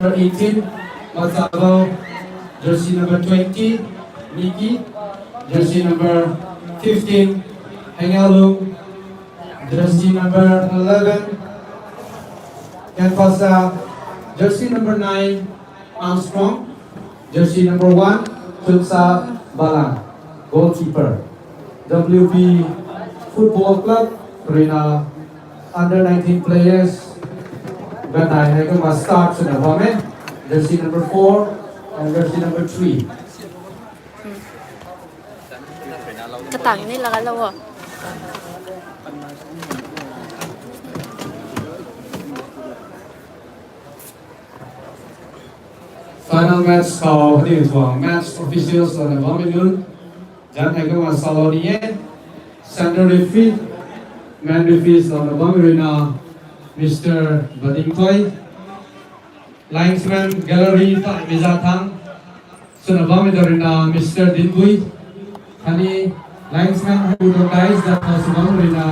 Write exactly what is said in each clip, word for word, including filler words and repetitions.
Number eighteen, Matsavo. Jersey number twenty, Nikki. Jersey number fifteen, Hengalung. Jersey number eleven, Kenpasa. Jersey number nine, Armstrong. Jersey number one, Chunsa Balang, goalkeeper. W B Football Club, ruina under nineteen players. Ganai hei kumna start swna bam e. Jersey number four and jersey number three. Katang ni laga lo. Final match khou hei tuang match officials lana bam nunc. Jan hei kumna salou ni e. Center referee, man referees lana bam ruina Mister Badingthoi. Linesman gallery ta Miza Thang. Swna bammei ta ruina Mister Dinbui. Khatni linesman hei tuang dice da khou sw bam ruina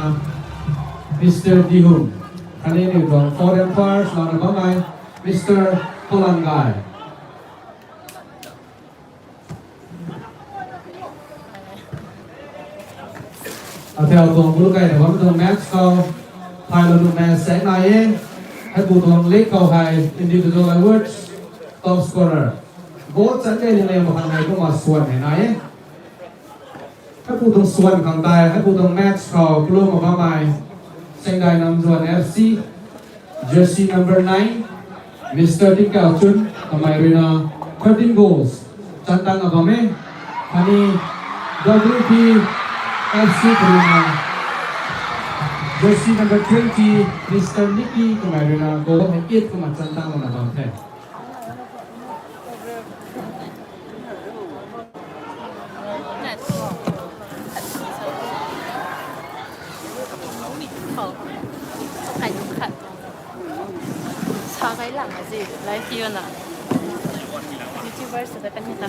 Mister Dihum. Khatni ni tuang foreign players lana bammei Mister Polangai. Athau tuang bul kai na bam tuang match khou, thailou nuh match seng nai e. Hei bu tuang league khou hei individual awards, top scorer. Goal chan le ni le makhang nai kumna swan hei nai e. Hei bu tuang swan khang tei, hei bu tuang match khou, pulou ma bammei. Sengdai Namzuan F C, jersey number nine, Mister Tingkau Chun, kamei ruina thirteen goals chan tang a bam e. Khatni W P F C ruina jersey number twenty, Mister Nicky, kamei ruina goal hei eight kumna chan tang lana bam the. Sa kai lang azi, live view na. YouTuber sa da kan ni ta.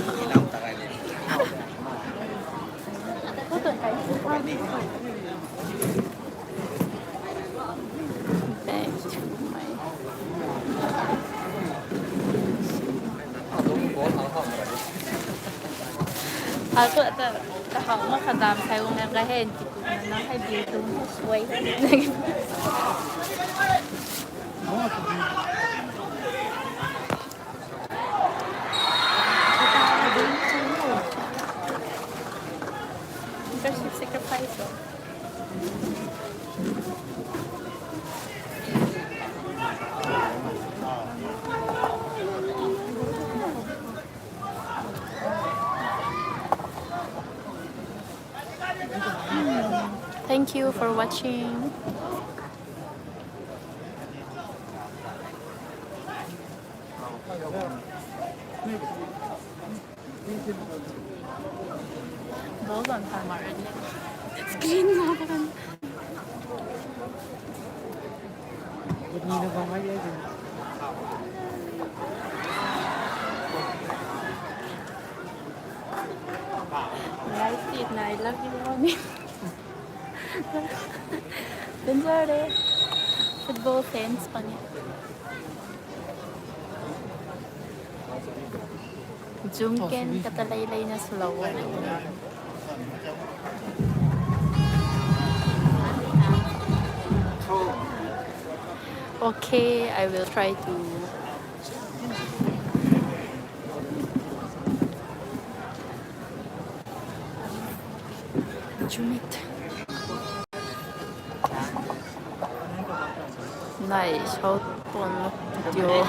Back to my. Ako ta, ta hau ma khadam sai wang ka hen ti na hai bi tum suai. Sacrifice. Thank you for watching. Those ones are already. It's green now. Guys, I love you, mommy. Football fans pang e. Zoom ken kata lei lei na slow. Okay, I will try to zoom it. Nice, how fun video.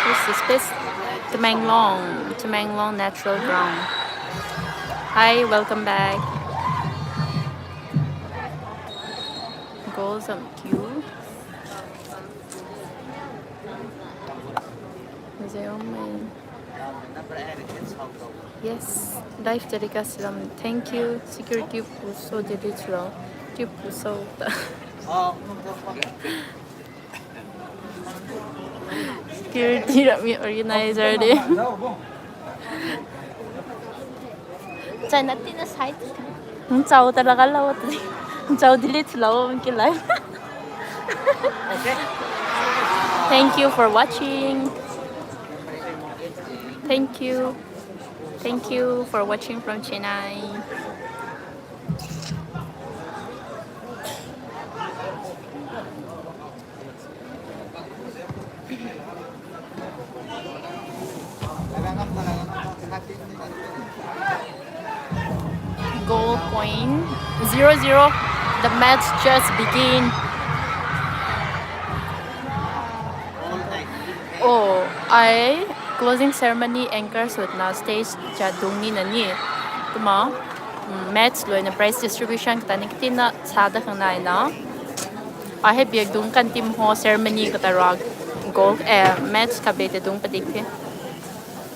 This is best. Tamenglong, Tamenglong natural ground. Hi, welcome back. Goals on cue. Yes, live telecast lam. Thank you. Security puso dili chlo. Tip puso ta. Security rami organizer de. China tina side. Chau ta laga lo ta. Chau dili chlo ki lai. Okay. Thank you for watching. Thank you. Thank you for watching from Chennai. Goal point, zero zero. The match just begin. Oh, ai closing ceremony anchor swna stage cha dung nina ni. Kumna, mm, match luaina prize distribution kata ni katina sa dat khang naina. Ai hei biak dung kan team ho ceremony kata rui goal, eh, match kha bete dung padik the.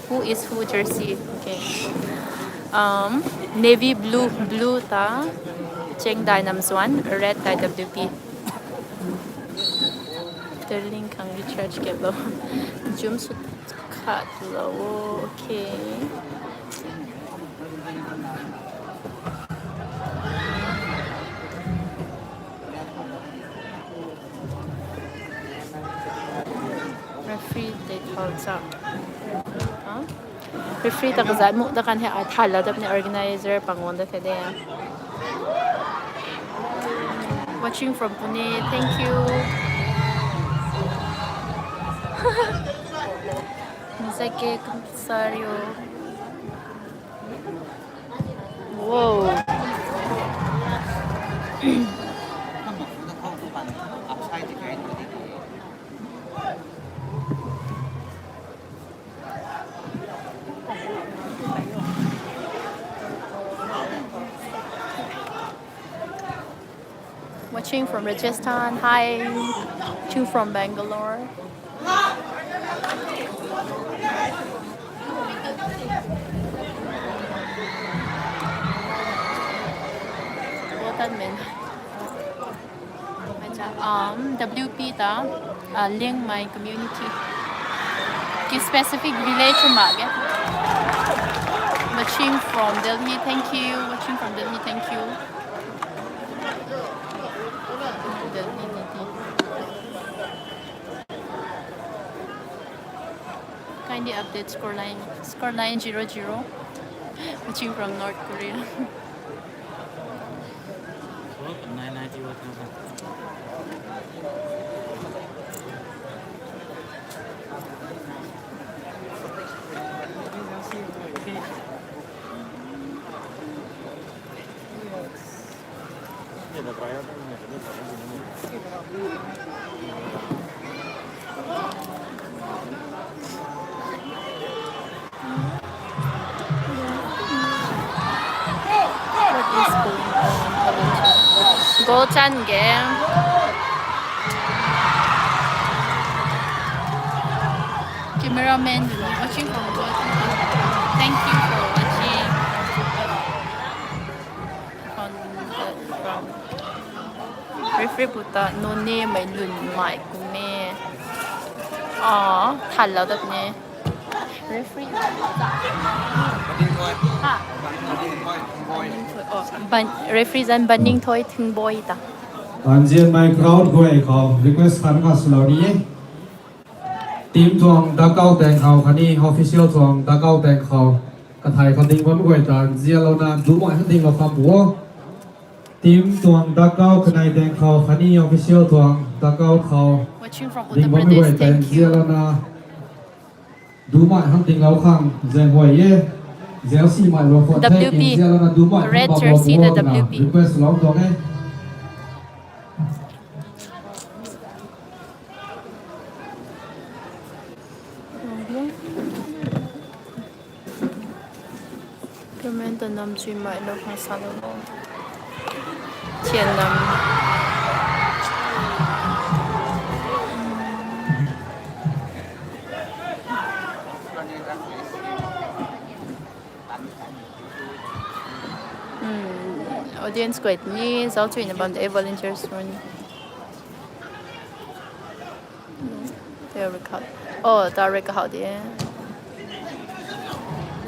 Who is who jersey? Okay. Um, navy blue, blue ta Chengdai Namzuan, red tei W P. Sterling khang recharge kap lou. Zoom sw khat lou. Okay. Referee tei thau cha. Ha? Referee ta kazat mu dat kan hei ai thaylou dat ni organizer pangon dat the de. Watching from Pune. Thank you. Muzake kumsario. Wow. Watching from Rajasthan. Hi. Watching from Bangalore. Watermelon. Acha, um, W P ta, uh, Liangmai community ki specific village ma ge. Watching from Delhi, thank you. Watching from Delhi, thank you. Delhi, Delhi. Kindly update scoreline. Scoreline zero zero. Watching from North Korea. Goal chan ge. Cameraman, watching from Guwahati. Thank you for watching. From the, from referee puta Noney mei lun mai kumme. Ah, thaylou dat ni. Referee. Ha. Oh, ban, referee zan Banning Thoi Thingboi ta. Anzian mei crowd guay khou request khat ka swlou ni e. Team tuang dakau tang khou khatni official tuang dakau tang khou kathai khou ding bam guay ta nzianlouna dumei khang dinglou kham o. Team tuang dakau kanei tang khou khatni official tuang dakau khou Watching from ding Uttar bam Pradesh, guay ta thank you. Nzianlouna dumei khang dinglou khang zaeng guay e. Zauc si mei lou khou the W P. Nzianlouna dumei khang red jersey, the W P. Request lou tuang e. Comment ta nam chui mai lou khang sa lou. Thian nam. Hmm, audience guay ni zauc chuina bam de volunteers run. Tei record. Oh, ta record de.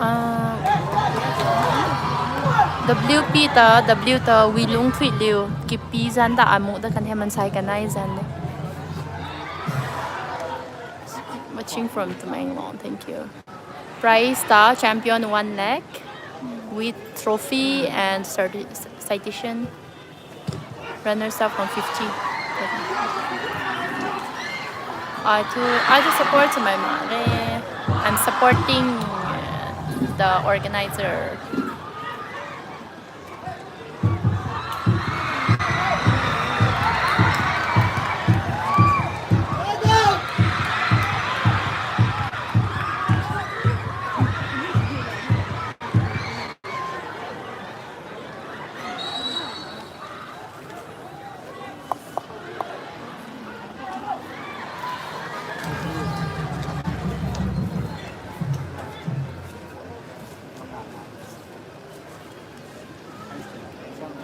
Ah, W P ta, W ta Wilung Thuiliu. Kipi zan ta amu da kan he mansei kanei zan de. Watching from Tamenglong, thank you. Prize ta champion one lakh with trophy and certi-, citation. Runners up from fifty. I to, I to support my mare. I'm supporting, uh, the organizer.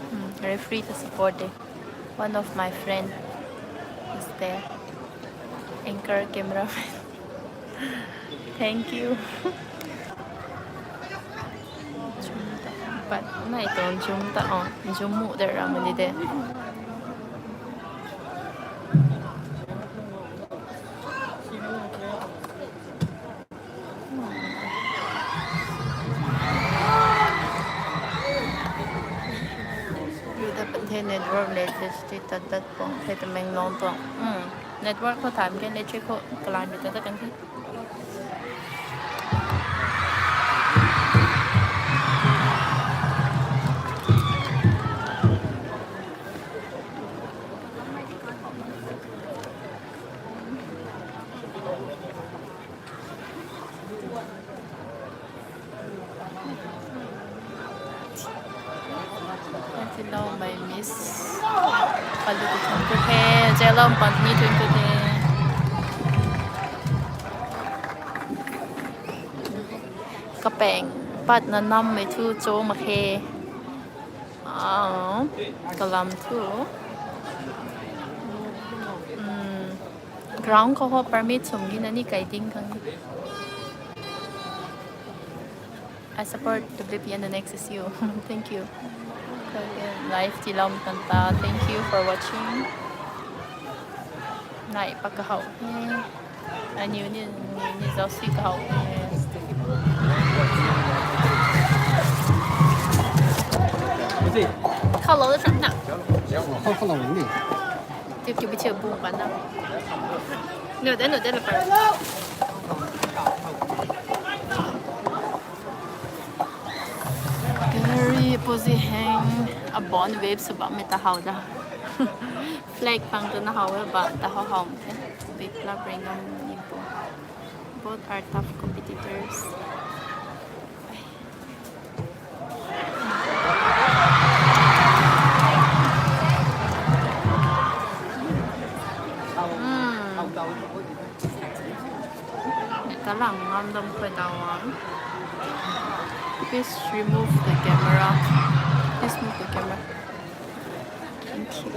Hmm, referee to support eh. One of my friend is there. Anchor, cameraman. Thank you. Pat nai ton zoom ta on, zoom mu der ram ni de. Yuda pan the network le, electricity tat tat pang the, Tamenglong tuang. Hmm. Network khou tham ke, electric khou kalan bi tat tat kan the. Hello, my miss. Palu tu thun tu the, Zelo pan ni thun tu the. Kapeng pat na nam mei thu cho mak khe. Ah, kalam thu. Hmm. Ground khou ho permit sum gi na ni kai ding khang. I support W P N the next issue. Thank you. Live tilam kanta. Thank you for watching. Nai pakahau. Aniu ni, ni, ni zausi kahau. Hello, the front now. Hello, ni. Tip tip bichia bung pa na. No, de, no, de, la pa. Gallery pozi hang a bon wave sw bam mei ta how da. Flag pang tu na how e ba ta how how mei the. Big club ring am ni po. Both are tough competitors. Hmm. Kalang ngam dam khoi daw am. Please remove the camera. Please move the camera. Thank you.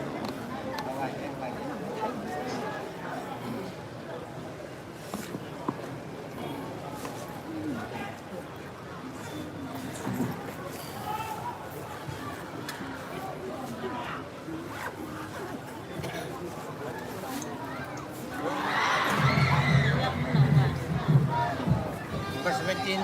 Number seventeen.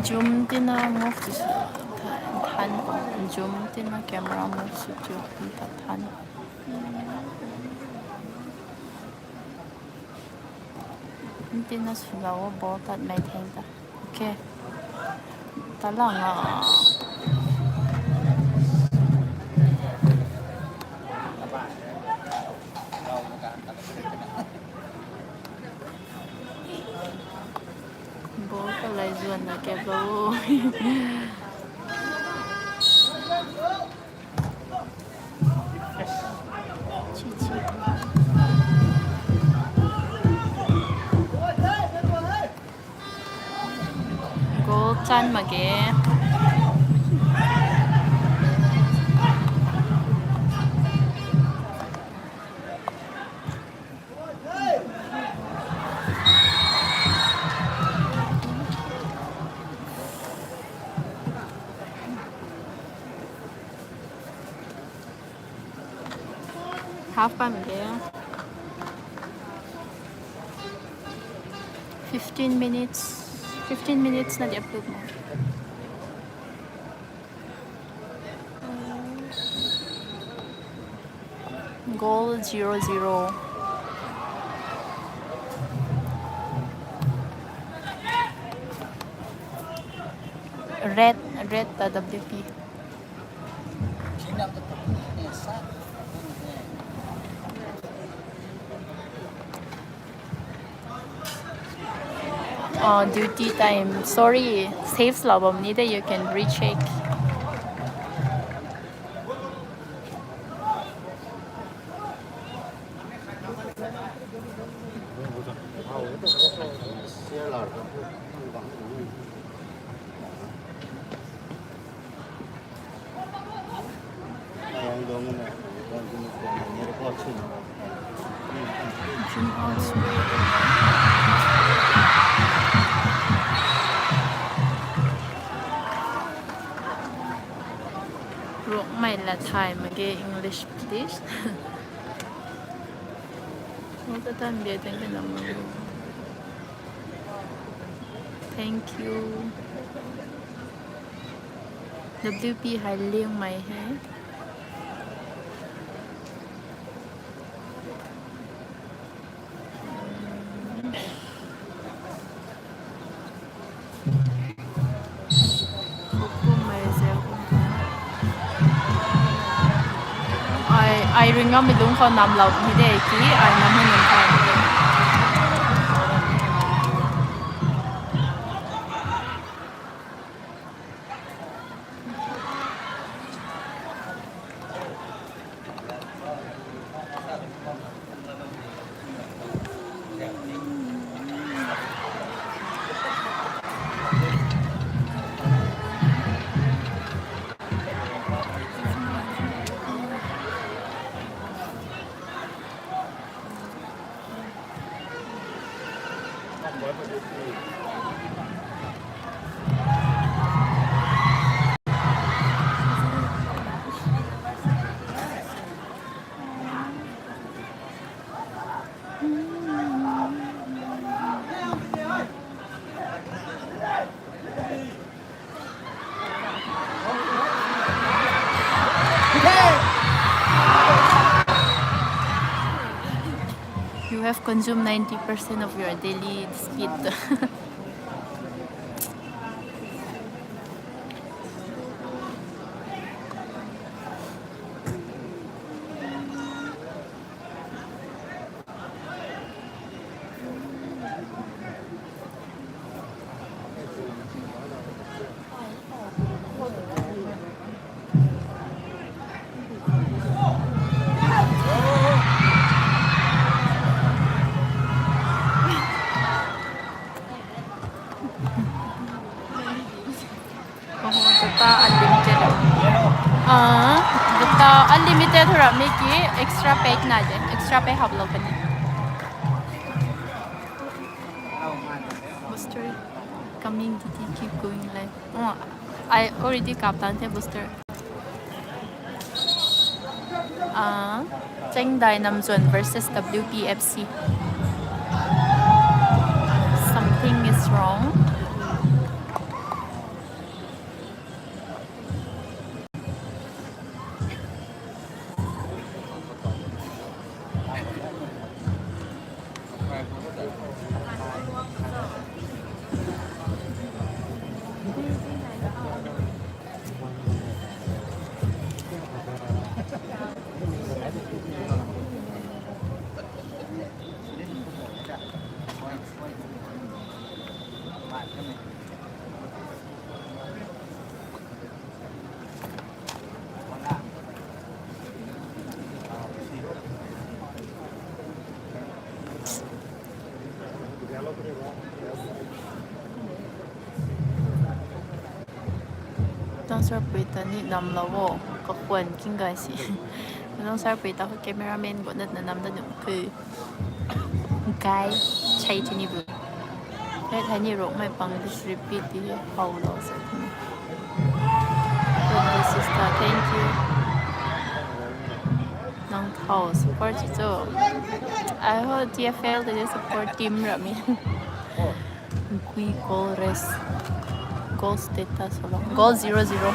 Zoom tina move to than, zoom tina camera move to than. Ntina swlou o, ball tat mei theng ta. Okay. Talang a. Ball ta lai zuan na kap lou. Goal chan mak ge. Half pan de. Fifteen minutes. Fifteen minutes na dia put mo. Goal zero zero. Red, red ta W P. Uh, duty time. Sorry, saves lou bam ni de, you can recheck. Rongmei la thay mak ge English, please. All the time, they think that I'm wrong. Thank you. W P hei Liangmei hei. Ai, ai ringam mi lung khou namlou ni de ki, ai nam hei nam thay. You have consumed ninety percent of your daily speed. Oh, data unlimited. Ah, data unlimited thu ramei ki extra pack na de. Extra pack haplou puni. Booster coming, D T, keep going live. Oh, I already kap tan the booster. Ah, Chengdai Namzuan versus W P F C. Something is wrong. Tang sar pui ta ni nam la o, kakhwan king guy si. Tang sar pui ta ho cameraman gu nat na nam da num khe. Guy, chai tini bu. Red hani rok mai pang this repeat di hau lo sa tini. Thank you, sister. Thank you. Nang thau support chi cho. I hope T F L de support team rami. Gui goal race. Goal status along. Goal zero zero.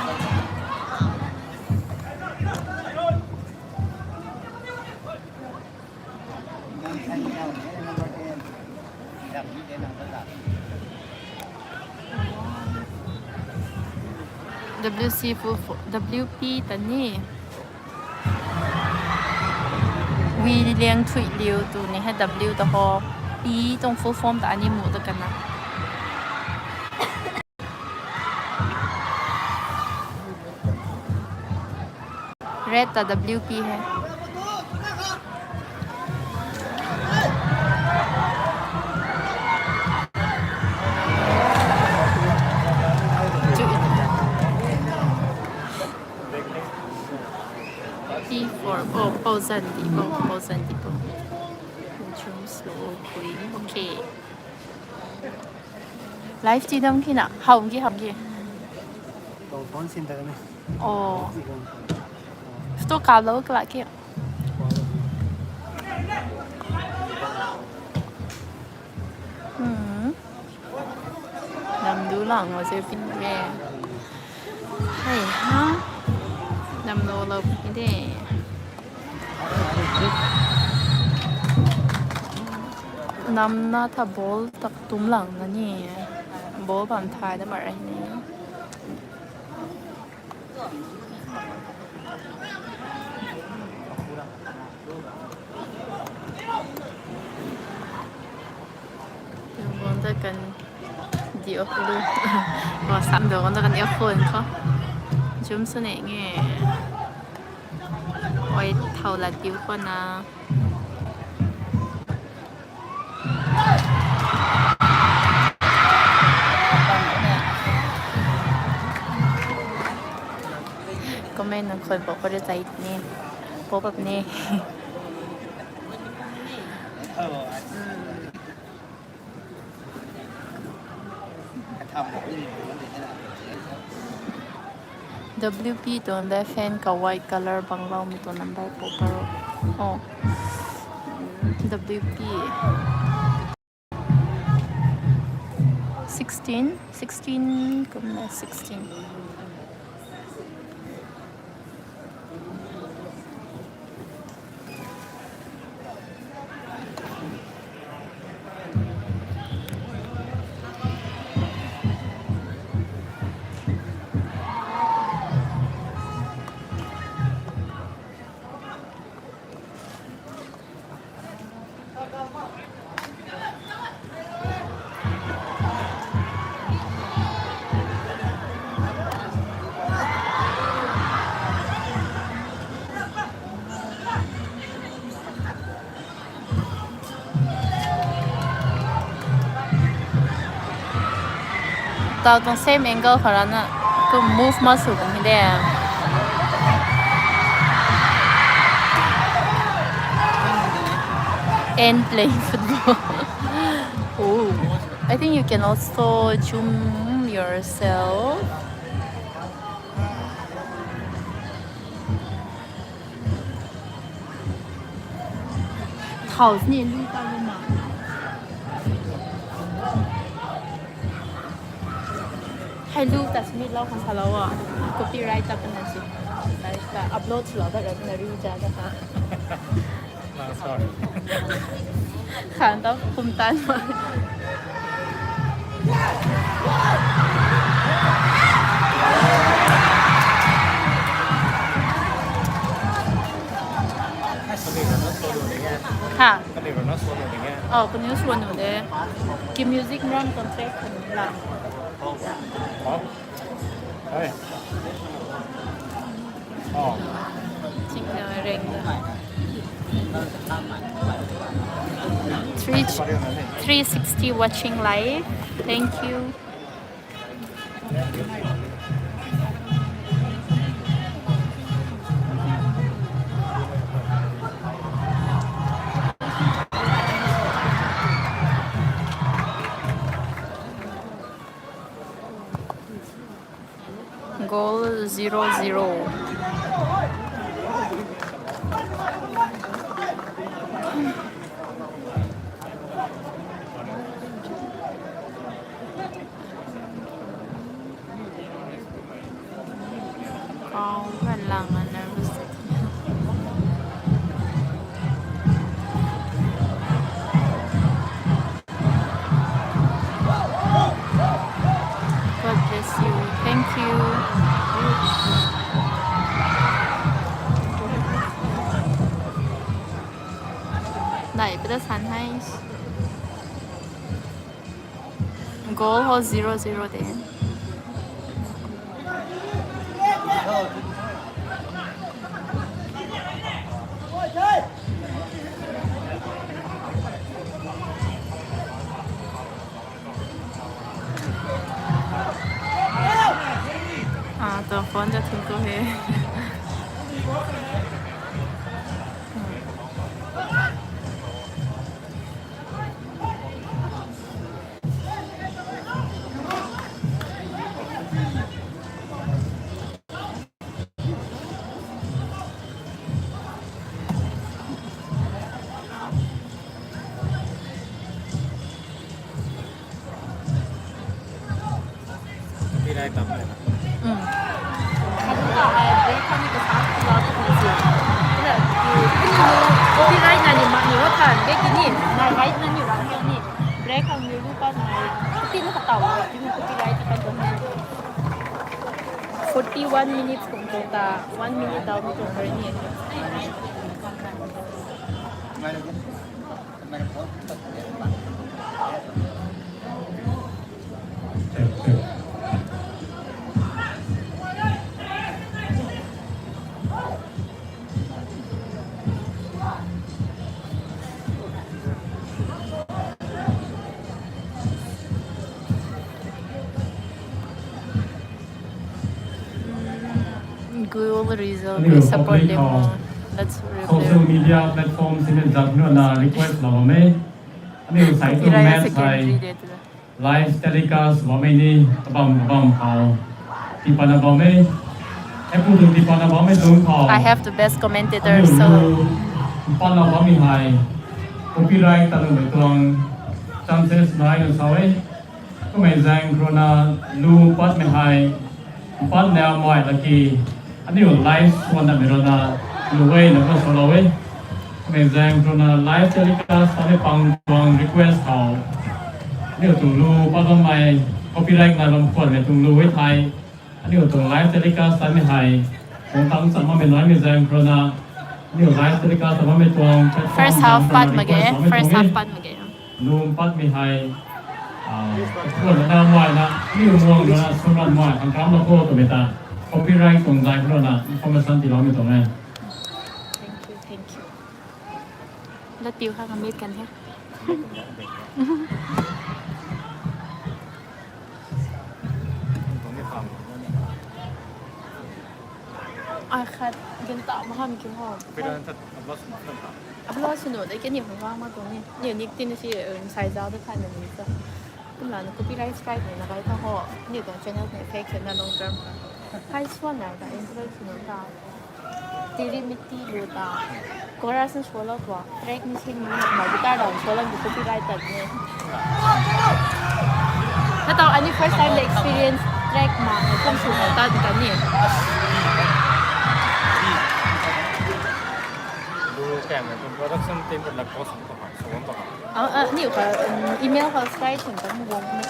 W C full fo-, W P ta ni. Wi liang thui liu tu ni hei W ta ho. P tuang full form ta ani mu ta kana. Red ta W P hai. P for, oh, Pauzan di, Pau, Pauzan di, Pau. Jump slow, okay. Live ti dam ki na, hau ki, hau ki. Tong phone sin ta ni. Oh. Photo ka lo kala ki. Hmm. Lam du lang mo se pin e. Hei ha. Lam lo lo pin de. Namna tha ball tak tum lang na ni. Ball bam thai da ma rai ni. Ball tak kan di ok lu. Ball sam do kan tak kan di ok khun kho. Jump sw ne nge. Oi, thau lat diu khou na. Comment nang khou pop pop ni. Pop pop ni. W P tuang left hand ka white colour bangloumei tuang number po paro. Oh. W P. Sixteen, sixteen, kumna sixteen. Tau tuang same angle khou rana kum move ma sw kan hi de. And playing football. Oh, I think you can also zoom yourself. Thau sini lu ta lu ma. Hei lu ta sini lau khang sa lau a. Copyright ta pana si. Like ta upload sw lau ta ra na ri ja da ha. Ah, sorry. Khan ta kum tan ma. Ha. Oh, kaniw swan nu de. Ki music ram contract kan la. Oh. Hey. Oh. Ching na reng. Three, three sixty watching live. Thank you. Goal zero zero. Wow, kalang a nervous. God bless you. Thank you. Nai pada san hai. Goal ho zero zero de. Ah, to phone ta thun ko he. Copyright tam le. Hmm. Khat ta hai break khat ni ka sa tu la tu si. Kila ki copyright na ni ma ni ro than ke ki ni. Na right na ni ram ni. Break ang ni lu pa na. Tin ka tau. Tin copyright ka tu ni. Forty-one minutes kum tu ta. One minute down tu ni. Google result. Aniu will support public them more. That's real. Social media platform sini zat nuna request lou bam e. Aniu sai tu copyright match secondary hai de tu. Live telecast bam e ni, kabam kabam khou. Tipana bam e. Hepu tu tipana bam e tu khou. I have the best commentator, aniu so lu patna bammei hai. Copyright ta lumei tuang chances nai na sa e. Kummei zaeng khou rui na lu patmei hai. Pat nau mai laki, aniu live swan na mei rui na, lu e na ka salou e. Kummei zaeng khou rui na live telecast ta ni pang tuang request khou. Aniu tuang lu pat bammei, copyright na lam khwan mei tuang lu e thei. Aniu tuang live telecast ta ni hai. Tuang tam sa mamei nai mei zaeng khou rui na. Aniu live telecast ta mamei tuang platform first half pat mak ge, request bammei first tuang e. Half pat mak ge. Lum patmei hei, ah, kuan na mai na, aniu muang na, sumran mai, khang kam na kho twmei ta, copyright tuang zai khou na, information tiiloumei tuang e. Thank you, thank you. Lat piu khang amit kan he. Ai khat, gin ta maham ki ho. Upload swna tha. Upload swna de ke ni hung wang ma tuang ni. Ni nik tin si, um, sai zau de khan ni sa. Kum la na copyright strike ni na bai ta ho. Ni tuang channel ni fake na long term. Hai swan na ta interest swna ta. Tiri miti lu ta. Chorus ni solo tua. Track ni sing ni ma guitar dang solo ni copyright ta ni. Hatau ani first time experience track ma kum swna ta ta ni. Lu kang na production team na cost Ah, ah, niu kha, um, email kha straight thun ta mu guang ni.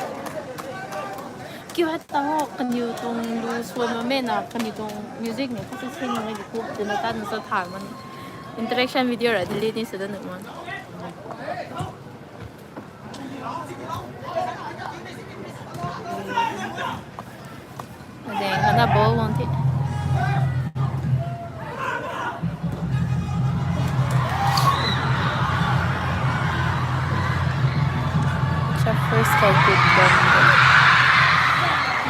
Kiu hat ta ho, kaniw tuang lu swan ma me na, kaniw tuang music ni kha si sin ma di kup, tina ta nu sa than man. Interaction video ra delete ni sa da nu man. Then, ana ball won thi. Cha first goal kick bomb.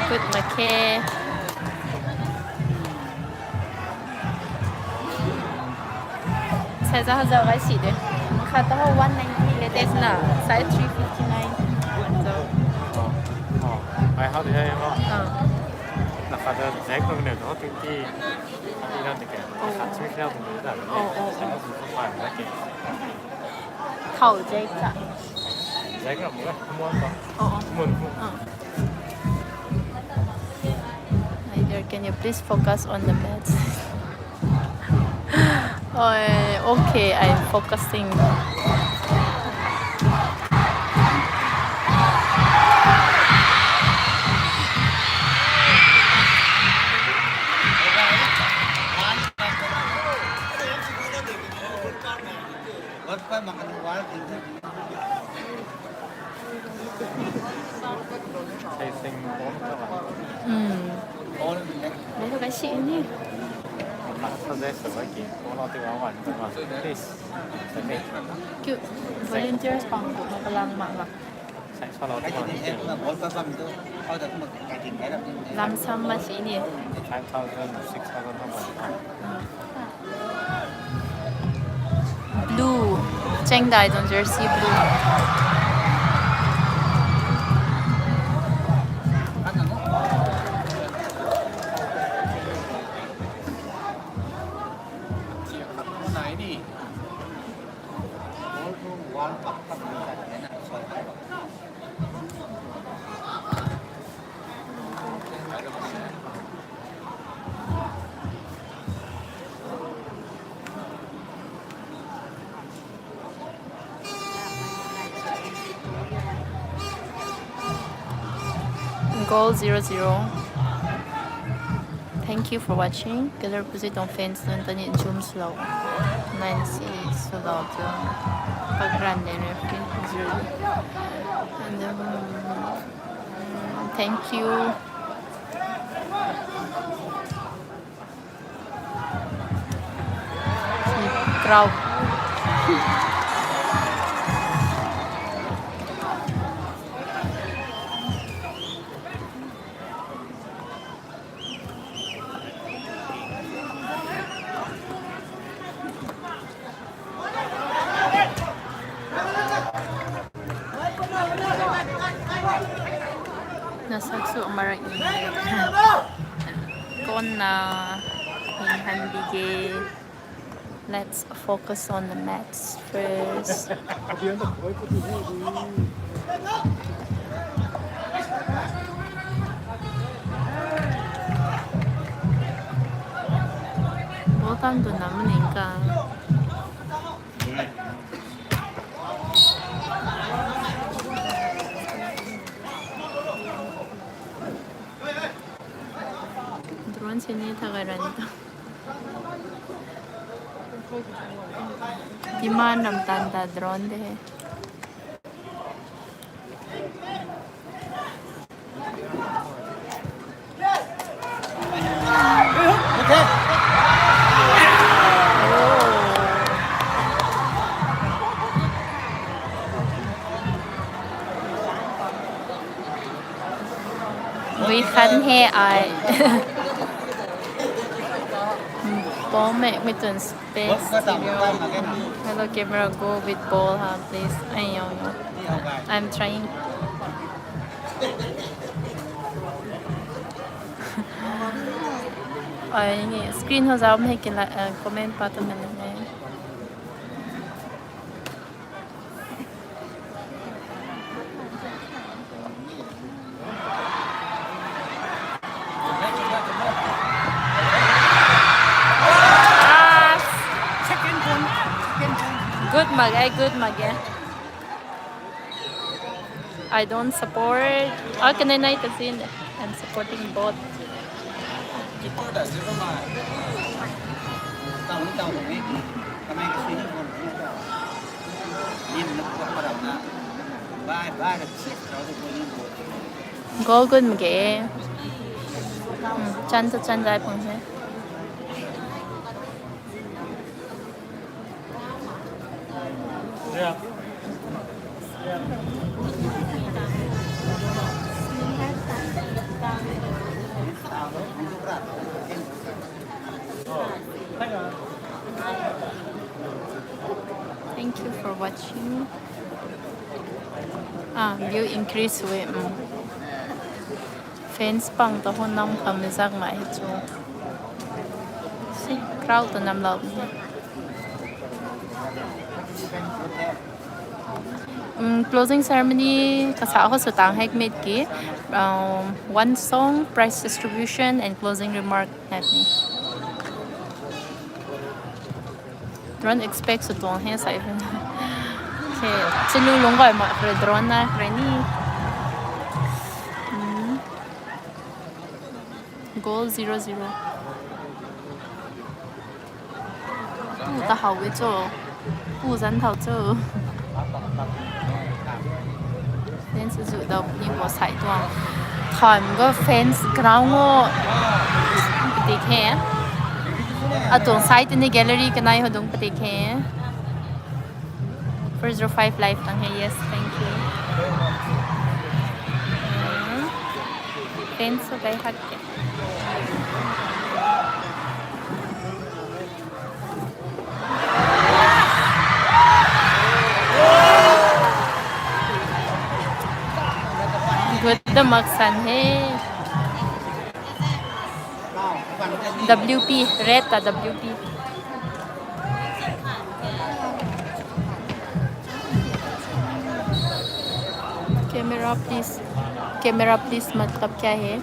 Good make. Sai za hazau gai si de. Khat ta ho one ninety le test na. Sai three fifty nine. So. Oh, oh. Ai hau de hai ho. Ah. Na khat ta zek ko ne to twenty. Twenty na de ke. Oh. Khat three fifty da. Oh, oh, oh. Sai na su ko five na ke. Thau zek ta. Zek na mo mo ko. Oh, oh. Mo ko. Ah. Ai der Can you please focus on the match? Oh, okay, I'm focusing. Volunteers pang tu kalang mak mak. Lam sam ma si ni. Five thousand, six thousand. Blue. Chengdai tuang jersey blue. Goal zero zero. Thank you for watching. Killer Pusi tuang fans nunc ta ni zoom swlou. Nine si swlou tu. Pagran de referee zero. And then, mm, thank you. Crowd. Nasak su marak ni. Konna hin han bige. Let's focus on the match first. Ball tan tu nam ning ka. Drone sini thagai ran ta. Demand ram tan ta drone de. Gui khan he ai. Ball mek mi tun space. Hello camera, go with ball ha, please. Ai yo yo. I'm trying. Ai ni screen ho zam he kila, comment pa ta man ne. Good mak ge, good mak ge. I don't support. Ah, kanei nai ta sin. I'm supporting both. Goal good mak ge. Hmm, chan ta chan zai pang he. Thank you for watching. Ah, view increase we. Mm. Fans pang ta hon nam kham zak mai he chu. Si, crowd ta nam lou ni. Closing ceremony kasa ho sw tang hei kumei ki, um, one song, prize distribution and closing remark hei ni. Drone expect sw tuang he sai. Okay, chulu lungc gay mak khe drone na khe ni. Goal zero zero. Pu ta how e cho. Pu zan thau cho. Fans zu dau ni bo sai tuang. Tham go fans ground o. Padik he. Atuang side ni gallery kanei ho dung padik he. Four zero five live tang he, yes, thank you. Fans so gay hak ke. Good da mak san he. W P, red ta W P. Camera please, camera please मतलब क्या है?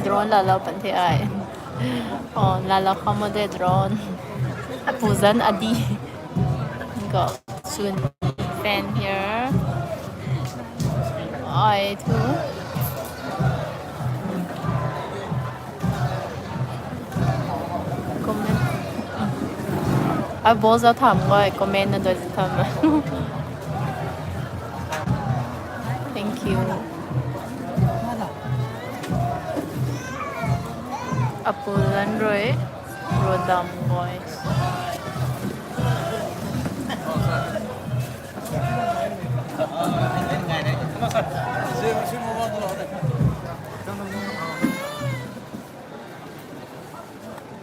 Drone lala pan the ai. Oh, lala khamo de drone. Apu zan adi. Go. Soon fan here. Ai thu. Comment. Ai bol za tham goi comment na doi za tham. Thank you. Apu lan rui. Rodam boy.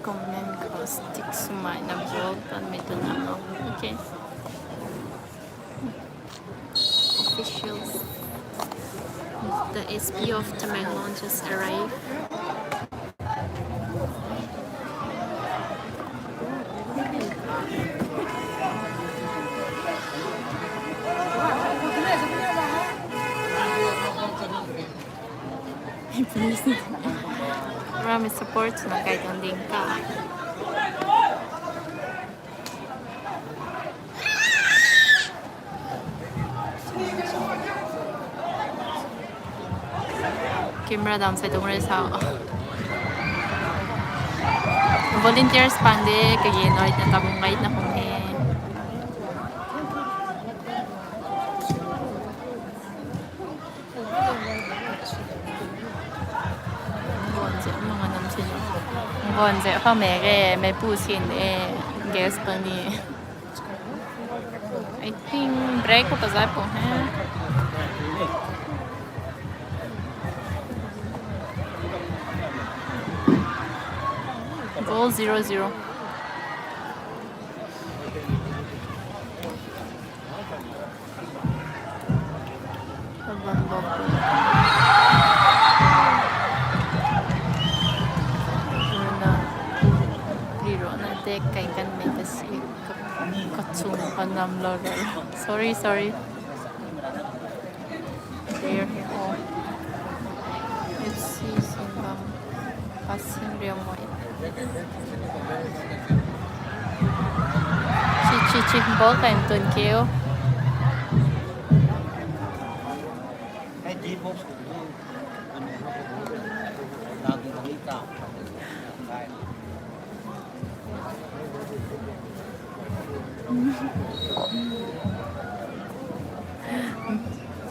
Comment khou stick swmei na bol tan mei tu na. Okay. Officials. The S P of Tamenglong just arrived. Please. Ramei support na kai tuang ding ta. Camera dam sai tuang rui sa. Volunteers pang de, kage noi na tabung gay na hung he. Ngon ze, manga nam sin. Ngon ze, hou me ge, mei pu sin e, guest pang ni. I think break ko pazai pu he. Goal zero zero. Kavan bok. Runa. Riro na dek kai kan mei ta si. Ka, kachung ka nam lo lo. Sorry, sorry. There he go. Let's see, Singam. Passing real mo. Chi, chi, chi. Ball time tun keu.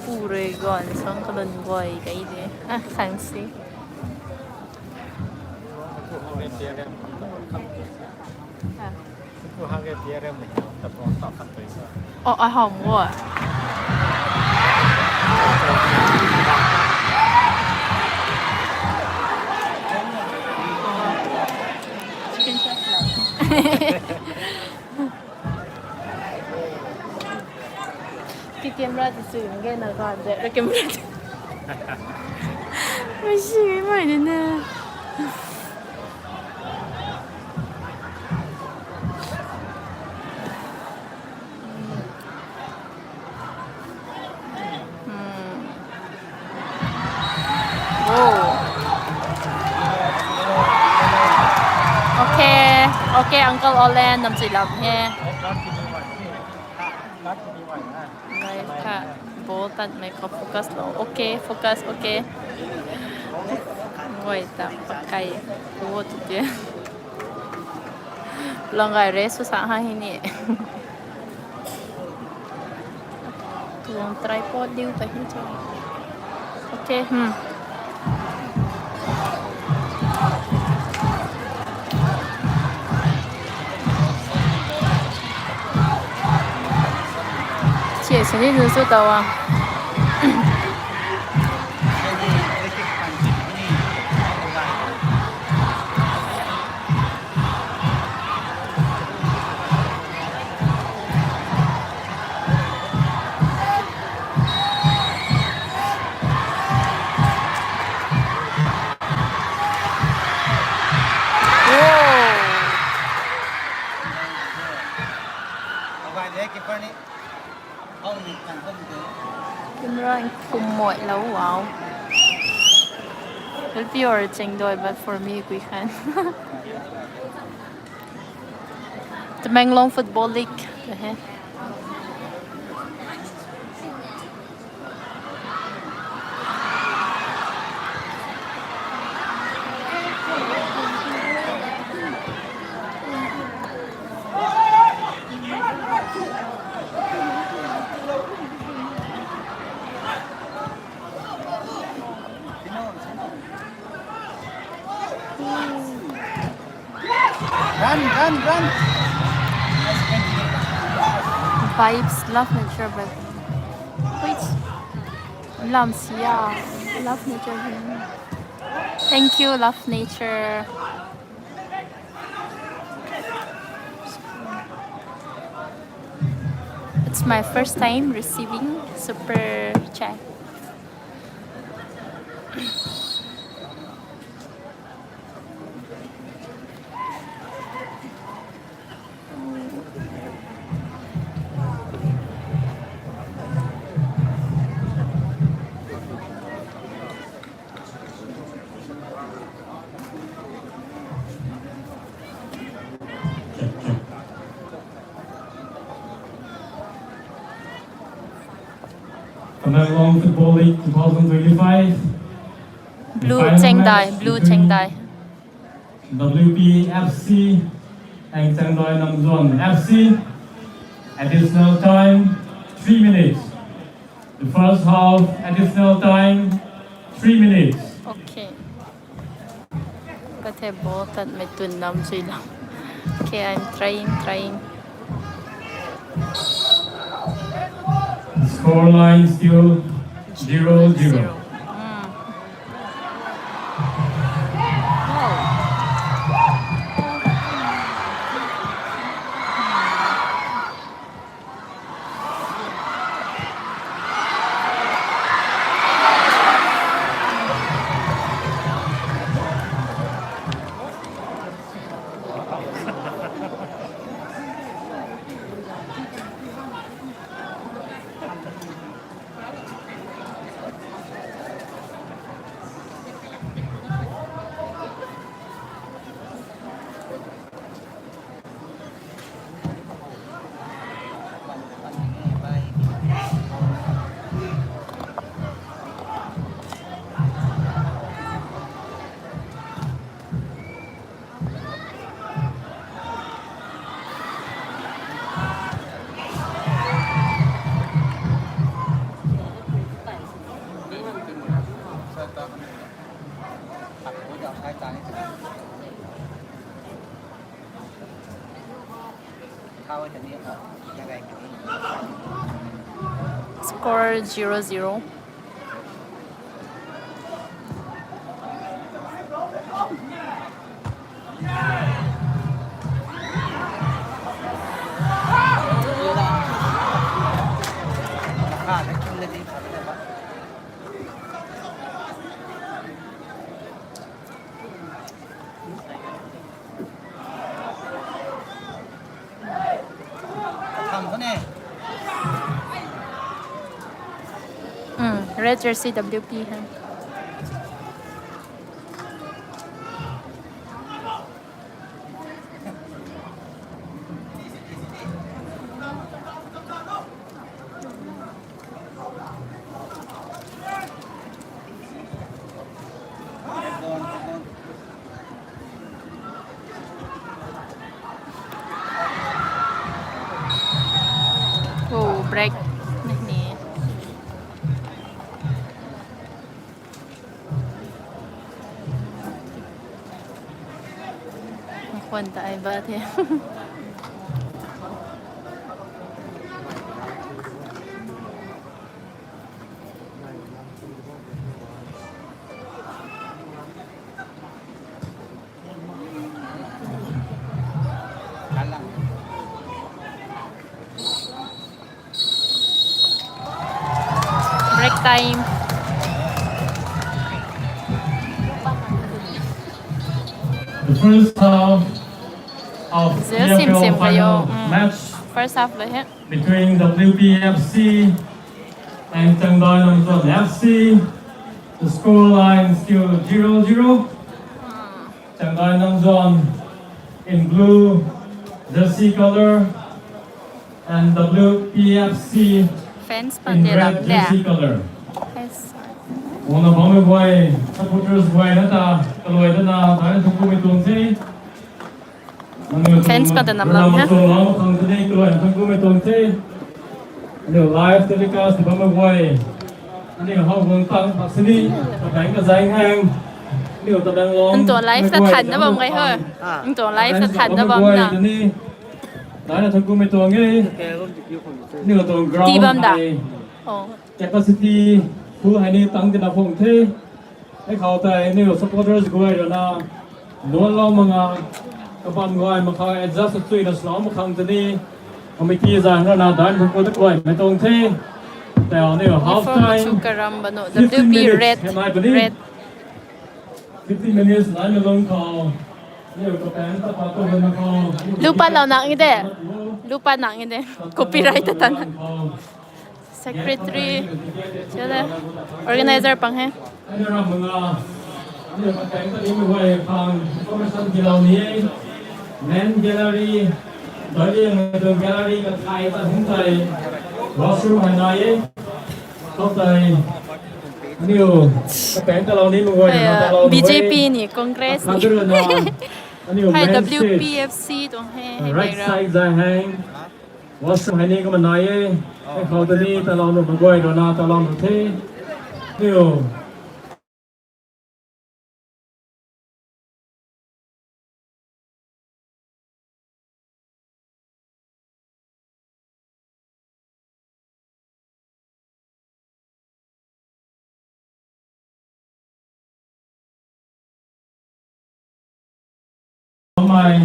Purui guan sang kalun guay kai de. Ah, khang si. Ah. Oh, ai hom wo. Ki camera ti chu nge na gan de, ra camera ti. Mei si mei mai de na. Hmm. Oh. Okay, okay, Uncle Olen, nam chui lam he. Lai kha, ball tat mei kha focus lo. Okay, focus, okay. Wai ta pakai, wo tu te. Langai re su sa ha hi ni. Tuang tripod liu ta hi cho. Okay, hmm. Che sini nu su tawa. Camera in kum moi lo, wow. Will be or cheng doi, but for me, we can. Tamenglong Football League. Run, run, run. Vibes, love nature, but wait. Lam siya, love nature. Thank you, love nature. It's my first time receiving super chat. Tamenglong Football League two thousand twenty-five. Blue Chengdai, blue Chengdai. W P F C and Chengdai Namzuan F C. Additional time, three minutes. The first half, additional time, three minutes. Okay. Kathe ball tat mei tun nam chui lam. Okay, I'm trying, trying. Score line still zero zero. Mm. Wow. Score zero zero. Jersey W P hei. Oh, break. Ni, ni. Khwan ta ai ba the. Break time. The first half of Zia sim T F L sim kayo. Final Mm. match First half lo he. between W P F C and Changdai Nangzon F C. The score line still zero zero. Changdai Nangzon in blue jersey color and W P F C Fans in pande red lam le. jersey color. Yes. Wangna bammei guay, supporters guay na ta, kaloi ta na, dai na thangkumei tuang the. Fans pa ta nam lam he. Khang tei kaloi thangkumei tuang the. Aniu live telecast bammei guay. Aniu hau guang tang pak sini, tabang ka zai hang. Aniu tabang long. Ntuang live ta than na bam gai ho. Ntuang live ta than na bam na. Dai na thangkumei tuang e. Aniu tuang ground Ti bam da. Hai. Oh. Capacity full hei ni tang tina phung the. Hei khou tei aniu supporters guay rui na, nuanlou mak nga, kabam guay mak khou adjust chui na swlou mak khang tei ni, committee zang rui na dan khou ta kuay mei tuang the. Tei aniu half Uniform time, chu karam banu, fifteen W P minutes, red, hei nai puni. Red. Fifteen minutes nai na lung khou, aniu kapang ta pa tu na khou. Lupa lou nang i de. Lupa nang i de. Copyright ta tan. Secretary, chale, organizer pang he. Main gallery, gallery ka thai ta hung tei washroom hai nai e. Khou tei, aniu, kapang ta lou ni mei guay, Hai, na ta lou B J P ni, Congress ni. Aniu Hai, main stage, W P F C tuang he, hai, right background. Side zai hang. Washroom hei ni kumna nai e. Hei khou ta ni talou nu mei guay rui na talou nu the. Niu. Mei,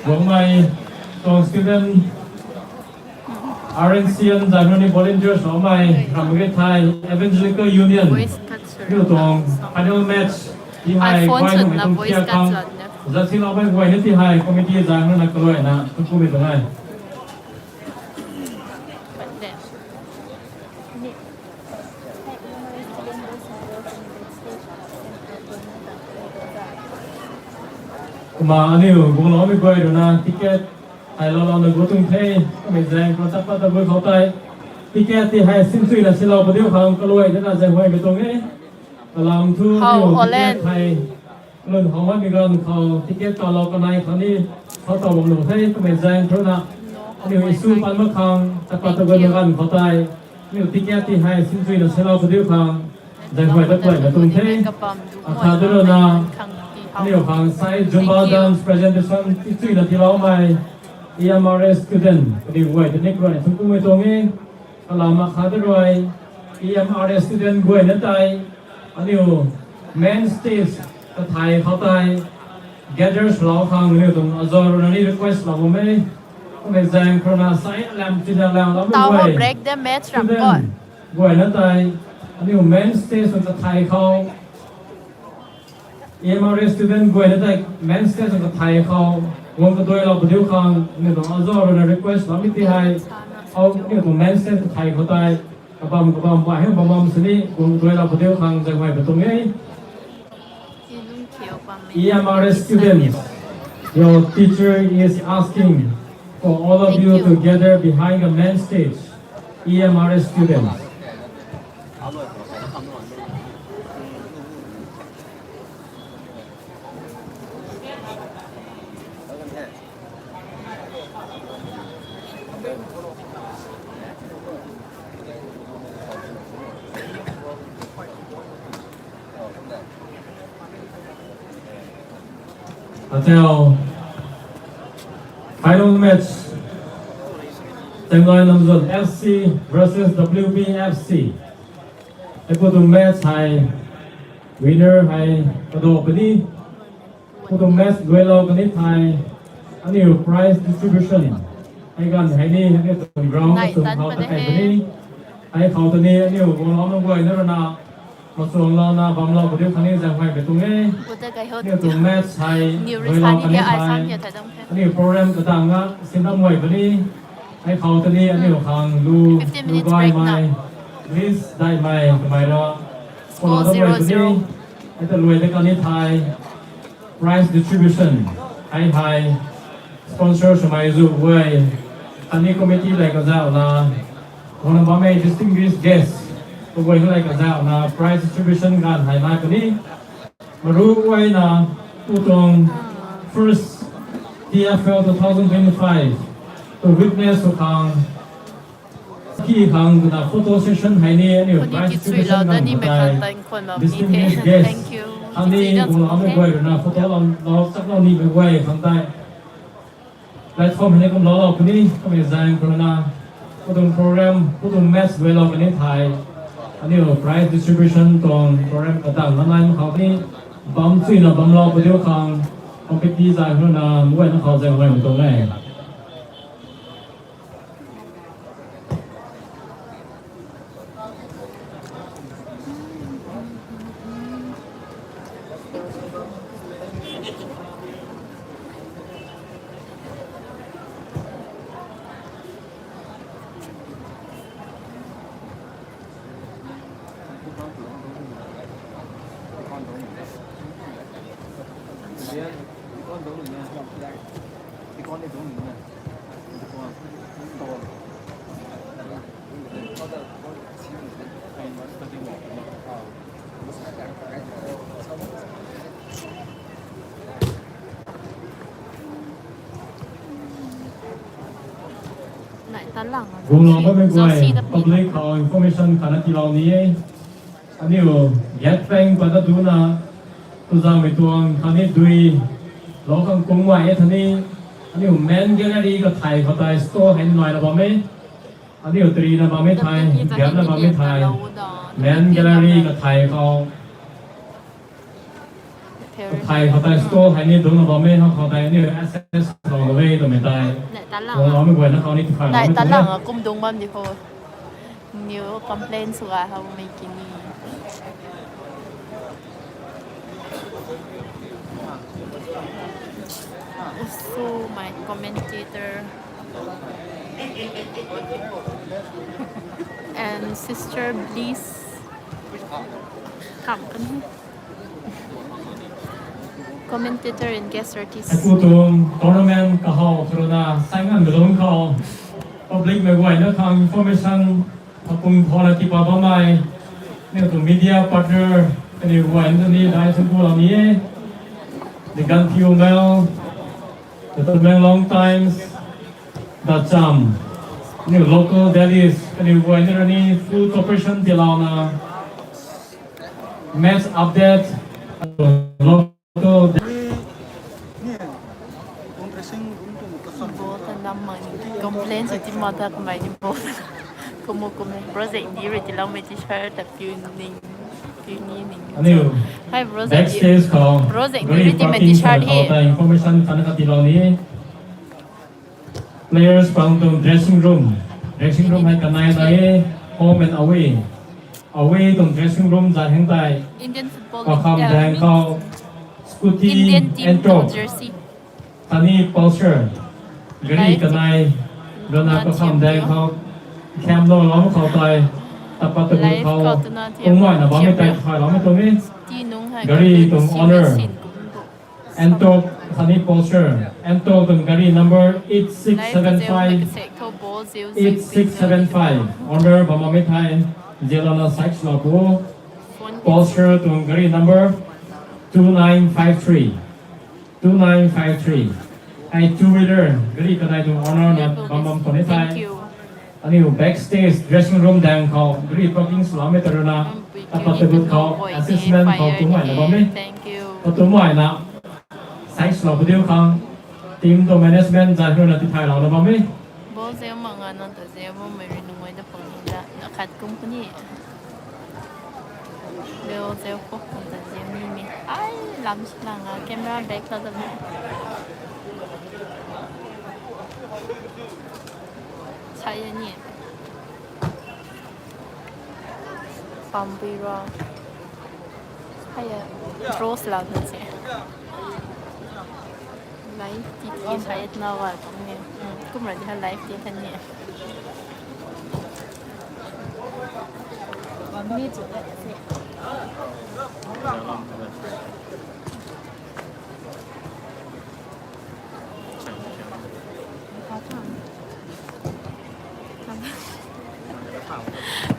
Rongmei, tuang student, R N C N, January volunteers, Rongmei, Ramgay Thai, Evangelical Union, Voice cut, sir. Niu tuang final match, ti hei, iPhone guay chun nung na tung voice tia cut kang, chun na. Zasi lau bai guay na ti hei, committee zang na kaloi na, tu pu mi tuang ai. Kumna aniu guanglou mei guay rui na ticket hei lou lou na gu tuang the, kamei zaeng khou chakpat ta gu khou tei. Ticket ti hei simchui na silou padiu khang kaloi de na zaeng huay mei tuang e. Kalam thu Hau, niu Olen. Ticket hei Lun hou mei ganv khou ticket talou kanei khang ni, khou taw bam nuh the, kamei zaeng thu na. Aniu issue pan mak khang, tapat ta gun mei ganv khou tei. Aniu ticket ti hei simchui na silou padiu khang, zaeng huay ta kuay na tuang the. Akhat tu na, aniu khang sai Zumba dance presentation, ti chui na tilou mei, E M R S student, kaniw guay ta ni kuay na thangkumei tuang e. Kalam akhat rui, E M R S student guay na tei, aniu main stage ta thai khou tei, gather lou khang aniu tuang azor na ni request lou bam e. Kamei zaeng khou na sai lam china lam lam Tau guay. Break the match ram Student ko. Guay na tei, aniu main stage ta thai khou, E M R S student guay na tei main stage ta thai khou, guang kaduailou padiu khang, aniu tuang azor na request lou mi ti hei, au, aniu tuang main stage ta thai khou tei, Kabam kabam pa hei bam bam sini kung tuai la padiu khang zangmei patung e. E M R S students, your teacher is asking for all of you to gather behind the main stage. E M R S students. Atau final match, Tenglai Namzon F C versus W B F C. Hei pu tuang match hei winner hei kado puni. Pu tuang match duailou kani thei aniu prize distribution hei ganv hei ni hei tuang ground sum khou ta kai puni. Hei khou ta ni aniu guanglou nunc guay na rana machuanglouna bamlou padiu khang ni zangmei pei tuang e. Aniu tuang match hei duailou kani thei aniu program katang na sinam guay puni. Hei khou ta ni aniu khang lu, lu gaymei, list daihmei kamei ra, follow da guay puni. Hei ta luai da kani thei prize distribution hei hei sponsor swmei zu guay khatni committee lev kazauhna, guangna bammei distinguished guest kaguay lev kazauhna prize distribution ganv hei nai puni. Maru guayna pu tuang first T F L two thousand twenty-five tu witness sw khang ki khang twna photo session hei ni aniu prize distribution ganv khou tei distinguished guest khatni guangloumei guay ruina photo lou chaklou nimei guay khang tei platform hei ni kumloulou puni. Kummei zaeng khou ruina pu tuang program, pu tuang match duailou kani thei aniu prize distribution tuang program katang na nai mak khou ni bam chuyna bamlou padiu khang committee zaeng khou ruina mei guayna khou zaeng guay tuang e. Guangloumei guay, public khou information khatna tiilou ni e. Aniu gate pang pat ta duna, tuzangmei tuang khatni dui lou khang kung guay e thani, aniu main gallery kathei khou tei store hei naina bam e. Aniu tarina bammei thei, gapna bammei thei, main gallery kathei khou kathei khou tei store hei ni dungna bammei khou tei aniu access lou e twmei tei guangloumei guayna khou ni tikhay bammei tuang e. Kum dung bam di khou. New complaints sw ga howmei kini. Also, my commentator and Sister Bliss. Kam kan Commentator and guest artist. Hei pu tuang tournament kahaw khou ruina sainganv lung khou publicmei guayna khang information kapung khou na tiipat bammei aniu tuang media partner kaniw guayna ni dai thun kulou ni e. The Gaanphiu Mail, The Tamenglong Times, The Cham, aniu local dailies kaniw guayna rui ni full cooperation tiilouna match update, local Bro, ta nam mang complain sw ti ma ta kamei ni bro. Kumu kumu bro zai di rui tiiloumei t-shirt ta piu ning, piu ni ning. Aniu hi bro zai di, backstage khou bro zai di gari rui ti mei parking t-shirt hi khou ta information khatna katiilou ni. Players pang tuang dressing room. Dressing room hei kanei nai e, home and away. Away tuang dressing room zat heng tei Indian football kakham daeng khou scooty, Indian team Ntorq, jersey, khatni Pulsar gari kanei rana kakham daeng khou khamlou lam khou tei Tapat tabut khou, kungmai na bammei tei thay loumei tuang e. Gari tuang owner, Antok khatni Pulsar. Antok tuang gari number eight six seven five, eight six seven five. Owner bam bammei thei, zialouna side swlou pu. Pulsar tuang gari number two nine five three. Two nine five three. Ai two wheeler gari kanei tuang owner na bam bam khou ni thei. Aniu backstage dressing room daeng khou gari parking swloumei ta rui na, tapat tabut khou assessment khou tumai na bam e. Katumaina side swlou pu diu khang, team tuang management zai rui na tithaylou na bam e. Ball zeu mak nga nang ta zeu bammei rui nungai da pang ni da, na khat kum kuni. Ball zeu khou ta zeu ni mi. Ai, lam si lang a, camera back la da mi. Sai ni. Pampui ro. Haya, rose la na se. Live ti ti sai na wa kum ni. Hmm, kum ra di ha live ti kan ni. Mi chu na se.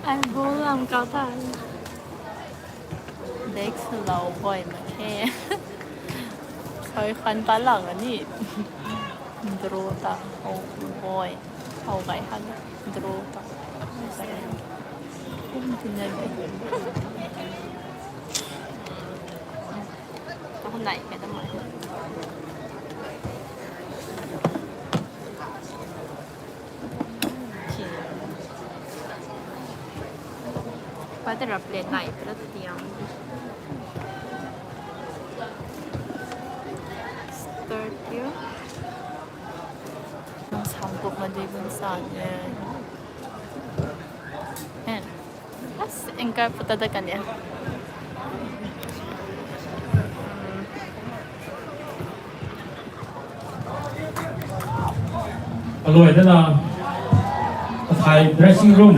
Ai bol lam kau ta. Dek swlou guay mak khe. Soi khan ta lang a ni. Draw ta. Hou guay. Hou gay han. Draw ta. Kum tina de. Ako nai ka ta mai. Pati rap le nai pra tiang. Start you. Nang sam kup ma dui bun sa ne. Hen. As, anchor puta da kan ya. Aloi dana, athai dressing room.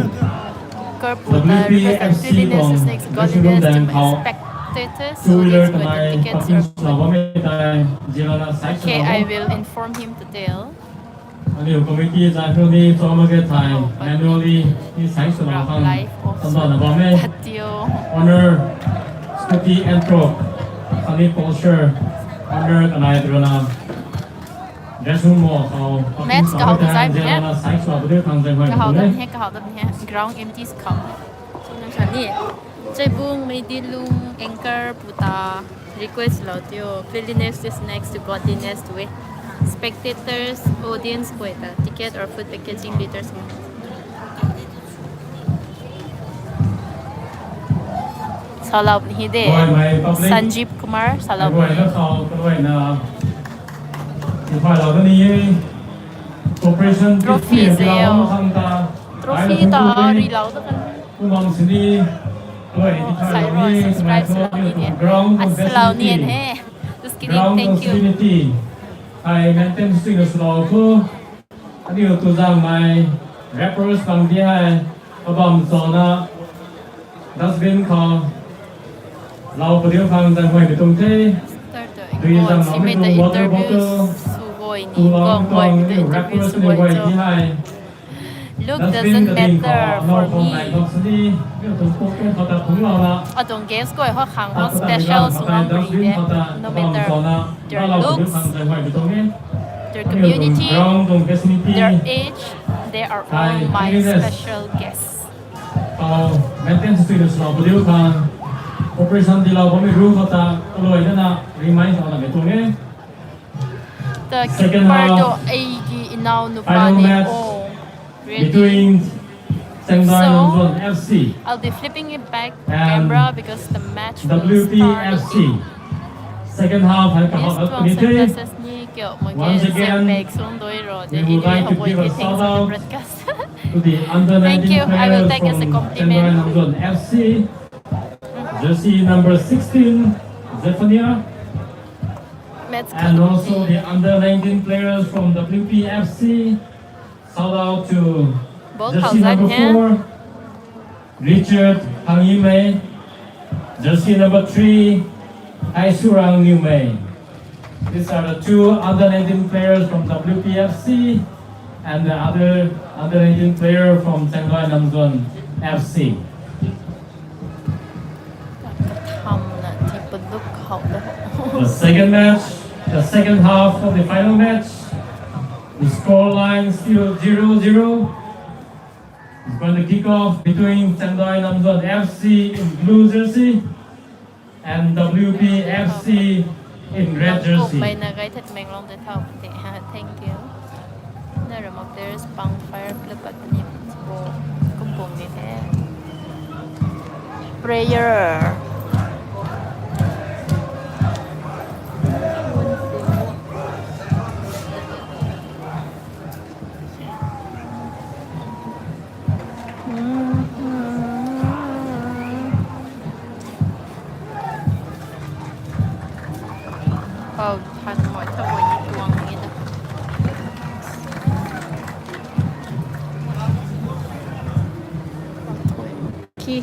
Anchor puta W P F C requested cleanliness is next to godliness to my spectators, so please go to tickets or put. Two wheeler kanei parking swlou bammei tei, zialouna side swlou. Okay, I will inform him to tell. Aniu committee zai rui ni chom mak ge thei, manually ni side swlou khang tamdana bam e. Owner, Scooty Antrop, khatni Pulsar, owner kanei rui na. Dressing room khou, match kahou design he. Side swlou pu diu khang zai huai kahou da he, kahou da he. Ground empty khou. Ni. Chaibung Meidilung anchor puta request lou tio. Cleanliness is next to godliness tue. Spectators, audience guay ta ticket or food packaging litters. Salou ni de. Sanjeev Kumar, salou ni. Trophy zeo. Trophy ta rilou da kan. Kumang sini, sai ro, subscribe swlou ni de. As swlou ni he. Just kidding, thank you. Ai maintain swna swlou thu. Aniu tu zang mai, rappers bang di hai, kabam chana, dustbin khou, lou pu diu khang zang huai ni tung the. Dui zang lou mi tung water bottle, tu lou mi tuang aniu rappers ni huai di hai. Look doesn't matter for me. Adong guest guay ho khang ho special sw ngam ri de. No matter their looks, their community, their age, they are all my special guests. Operation dilou bammei ru khou ta kaloi nana remind sw na mei tuang e. The keeper to aiki inau nupa ni o. Ready? Between Sengdai Nongzon F C, I'll be flipping it back to camera because the match will start. W P F C. Second half hai kahak ni the. Once again, we would like to give a shout out to the under nineteen players from Sengdai Nongzon F C. Jersey number sixteen, Zephaniah. And also the under nineteen players from W P F C. Shout out to jersey number four, Richard Hangimei, jersey number three, Aisurang Niumei. These are the two under nineteen players from W P F C and the other under nineteen player from Changdoi Namzon F C. Katham na ti paduk khou ta. The second match, the second half of the final match. The score line still zero zero. It's going to kick off between Changdoi Namzon F C in blue jersey and W P F C in red jersey. Pai na gai that Menglong de thau te. Thank you. Na ramok there's pang fire flip at ni bo kumpung ni the. Prayer. Pau than moi tha moi ni tuang ni da. Ki.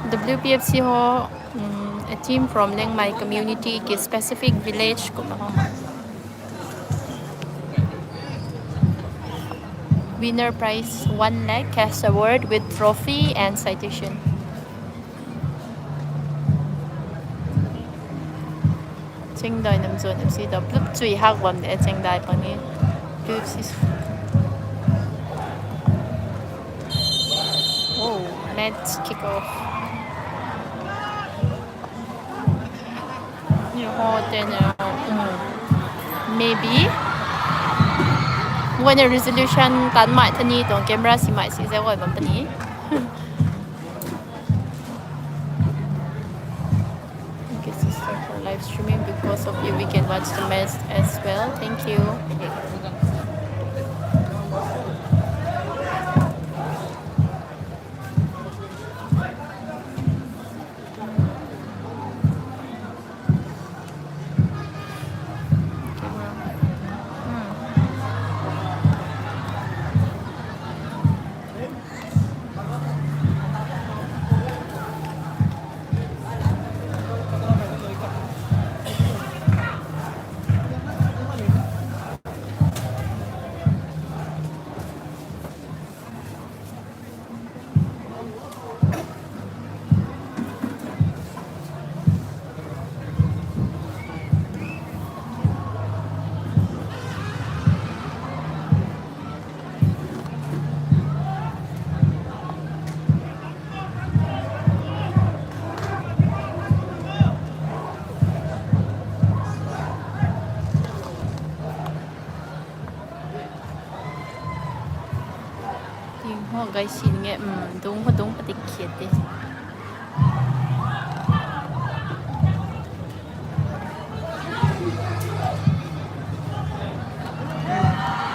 W P F C ho, mm, a team from Liangmai community ki specific village kumna ho. Winner prize one lakh, cash award with trophy and citation. Changdoi Namzon F C ta plup chui hak bam de Changdoi pang ni. Plup si. Oh, match kick off. Ni ho tena, mm, maybe. When a resolution tan mai thani tuang camera si mai si zai goi bam thani. Thank you, sister, for live streaming. Because of you, we can watch the match as well. Thank you. Ting ho gai si nge, um, dung ho dung patik khiat te.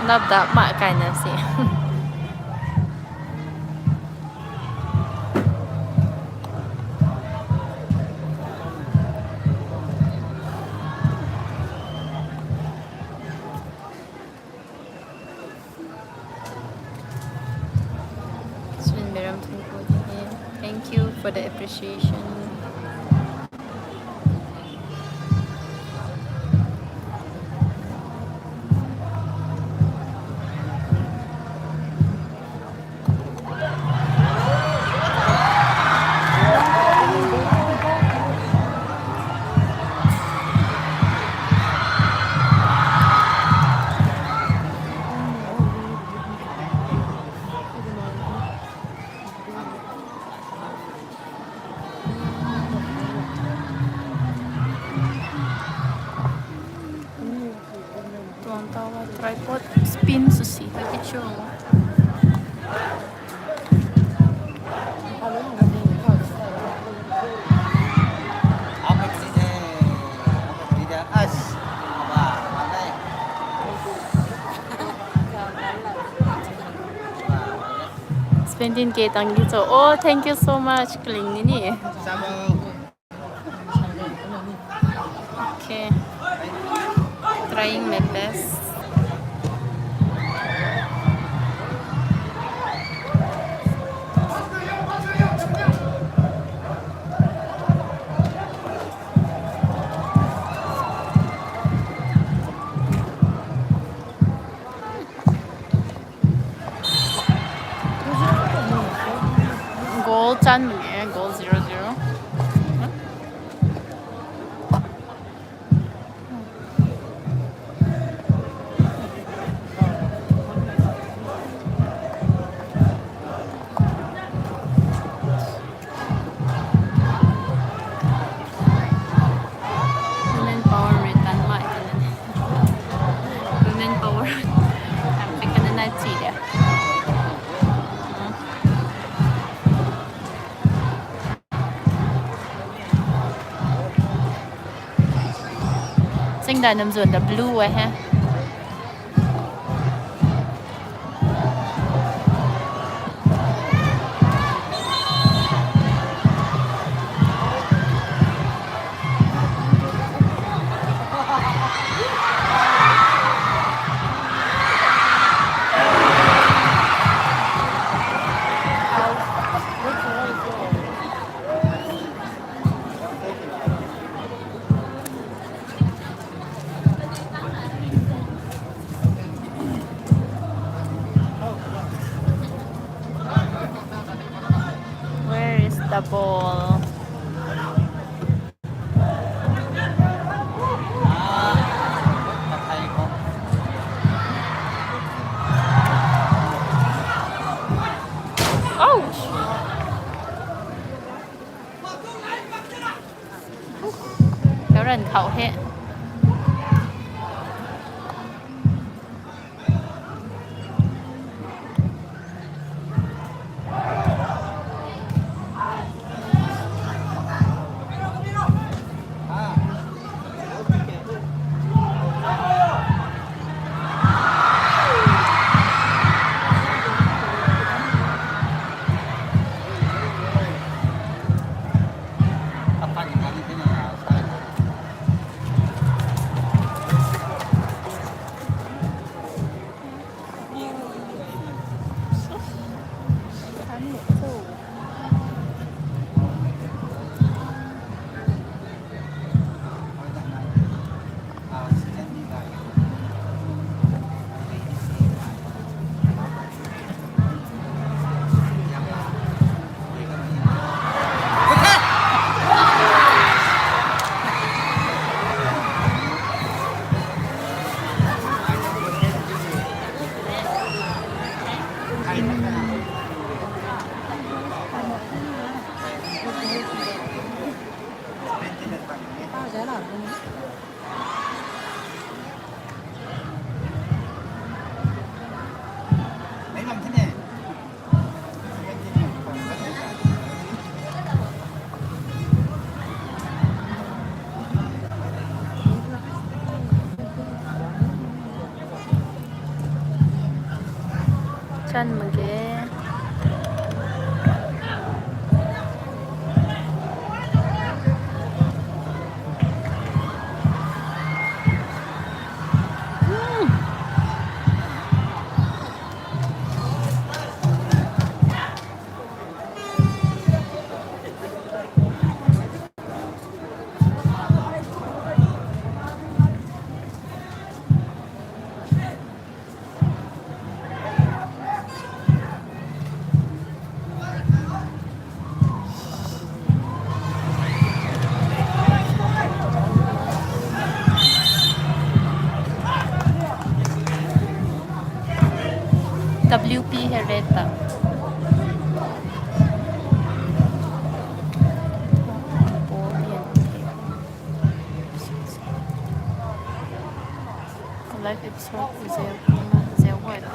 Nap da ma kai na si. Surin Meram Thungku, thank you for the appreciation. Tuang taw tripod spin sw si ta ki cho. Seventeen K tang ki cho. Oh, thank you so much. Kling ni ni. Okay. Trying my best. Goal chan mei e, goal zero zero. Women power rui tan mai kan ni. Women power. Am pik kan nai chi de. Singdai nam zuan da blue e he. Where is the ball? Ouch! Kau ran khou he. Chan mak ge. W P hei red ta. Live episode zero, zero white.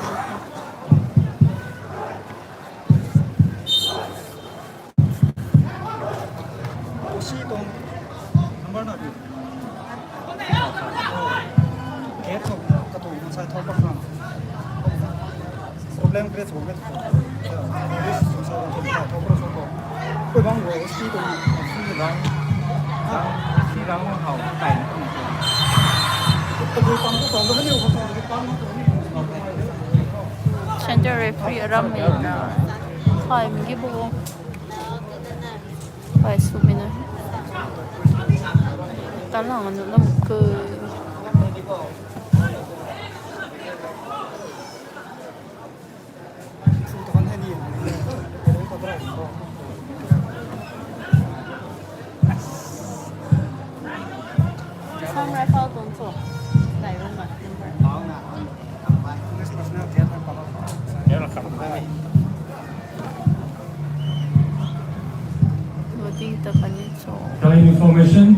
Usi tuang number na di. Gate tu katu masai thau pak na. Problem create ho gate tu. This is so so thau pak so ko. Koi bang wo usi tuang usi rang. Usi rang hau kai na tu. Center referee aram mei na. Hai mi ki bo. Hai sw mei na. Talang anu lam ke. Sam rifle tuang cho. Dai rung ma. Loading ta pani cho. Kind information.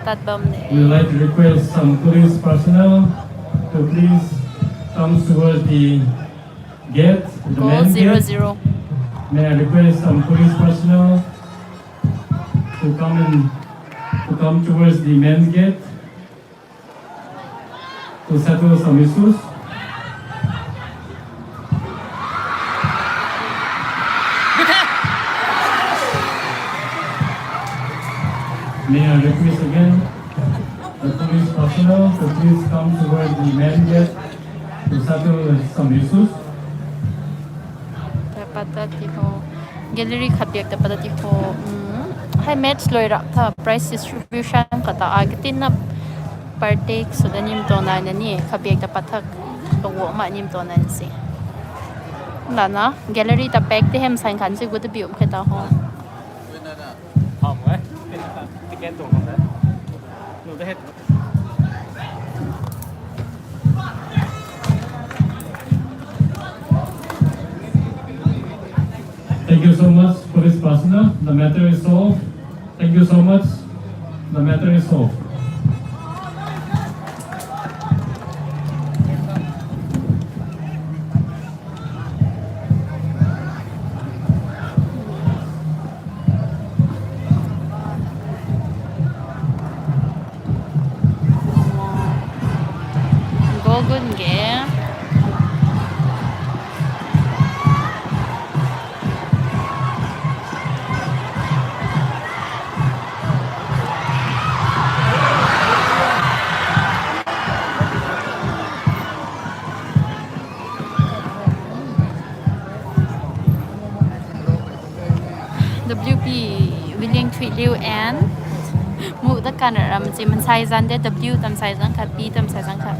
Tat bam ne. We would like to request some police personnel to please come towards the gate, the Goal main zero gate. Zero. May I request some police personnel to come and to come towards the main gate to settle some issues. May I request again the police personnel to please come towards the main gate to settle some issues. Tei pata ti ho. Gallery khat biak ta pata ti ho. Hmm. Hei match loi rap tha prize distribution kata a katin na partake sw da nim to nai na ni khat biak ta pathak to wo ma nim to nai si. Lana gallery ta pack te hem sign khan si gu ta bium khe ta ho. Ham e. Ticket tuang ham e. Nu da het. Thank you so much, police personnel. The matter is solved. Thank you so much. The matter is solved. Gogun ge. W P William Thuiliu and Mu da kan ram chi mansai zan de W tam sai zan khat, P tam sai zan khat.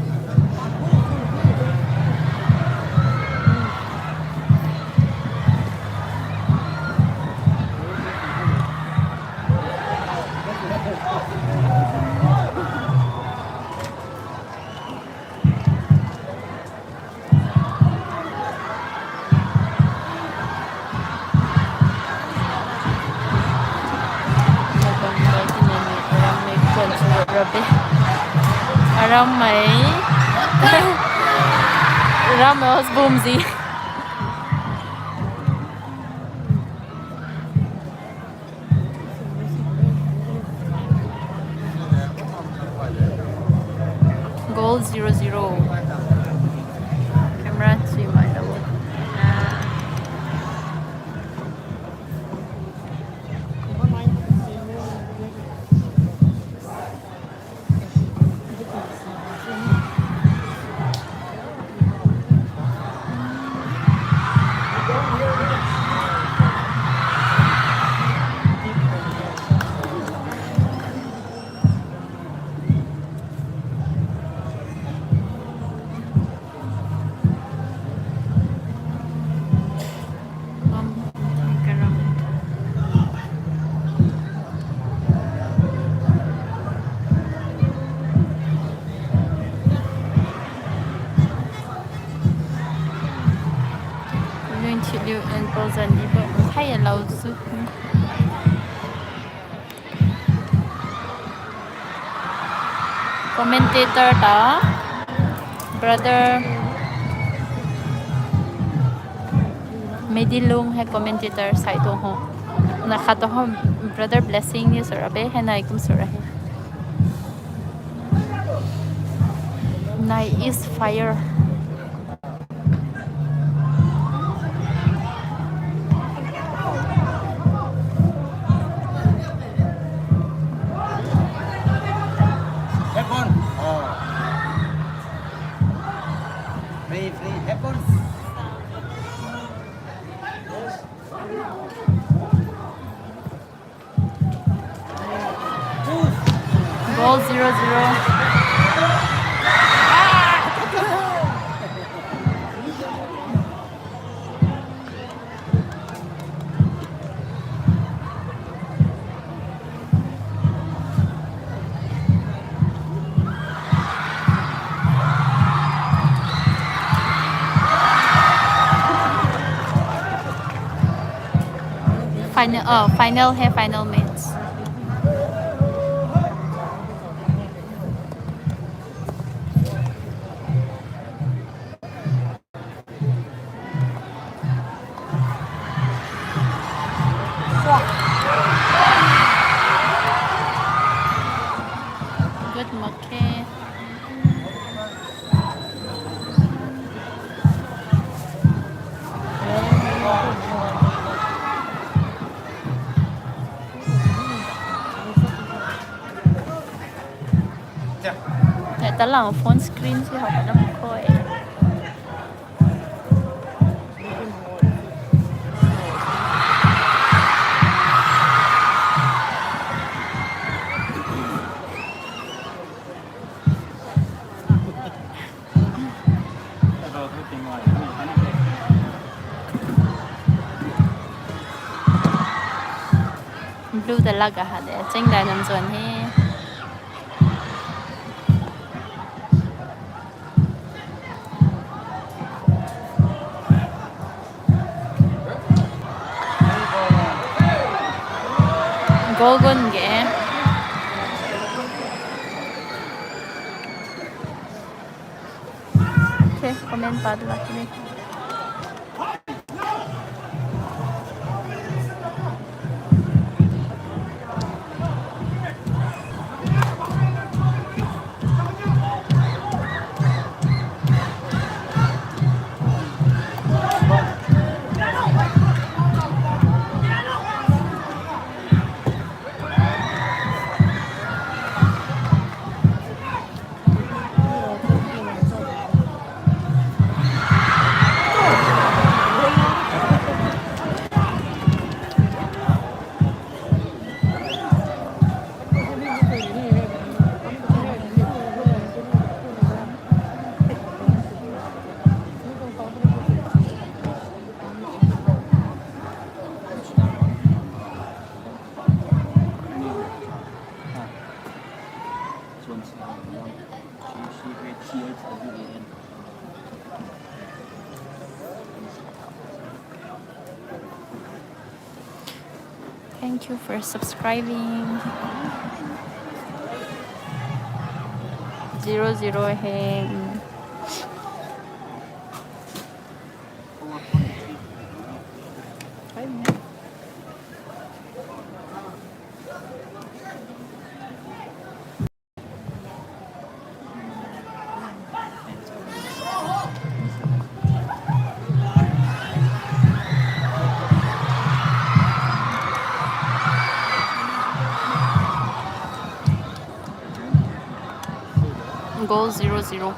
Aram mei, aram mei house boom zi. Goal zero zero. Camera chui mai lo. Lun chiliu and Paul zan di bo thai a lau zu. Commentator ta brother Medilung hei commentator sai tu ho. Na khat tu ho brother Blessing ni sura be hei nai kum sura hei. Nai is fire. All zero zero. Final, oh, final hai, final match. Good mak khe. Talang phone screen si hou na mak khe. Blue ta lak a ha de, chingdai nam zuan he. Goal gun ge. Okay, comment pa de la ni. Thank you for subscribing. Zero zero hai. Goal zero zero.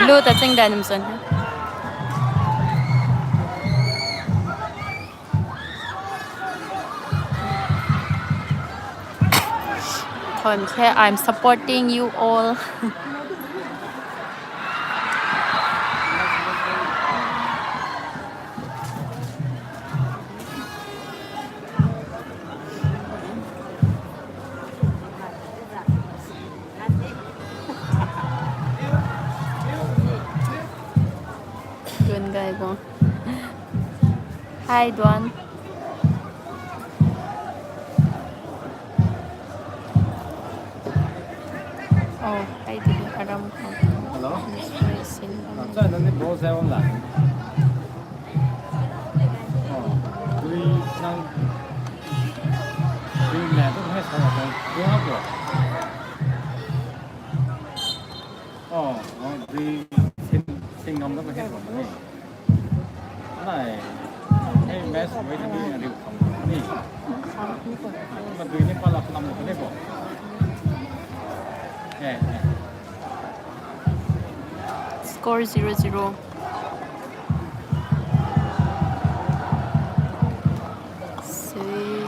Blue ta chingdai nam zuan. Thuan the, I'm supporting you all. Duan gay bo. Hi, Duan. Sa nang ni ball sa bam la. Oh, dui nang, dui match tu hei sa nang dui hak bro. Oh, oh, dui sing, sing ngam na ka hei bam ni. Nai, hei match wei ta ni na riu kham ni. Ka dui ni pala kham na ka ni bro. Eh, eh. Score zero zero. Sui.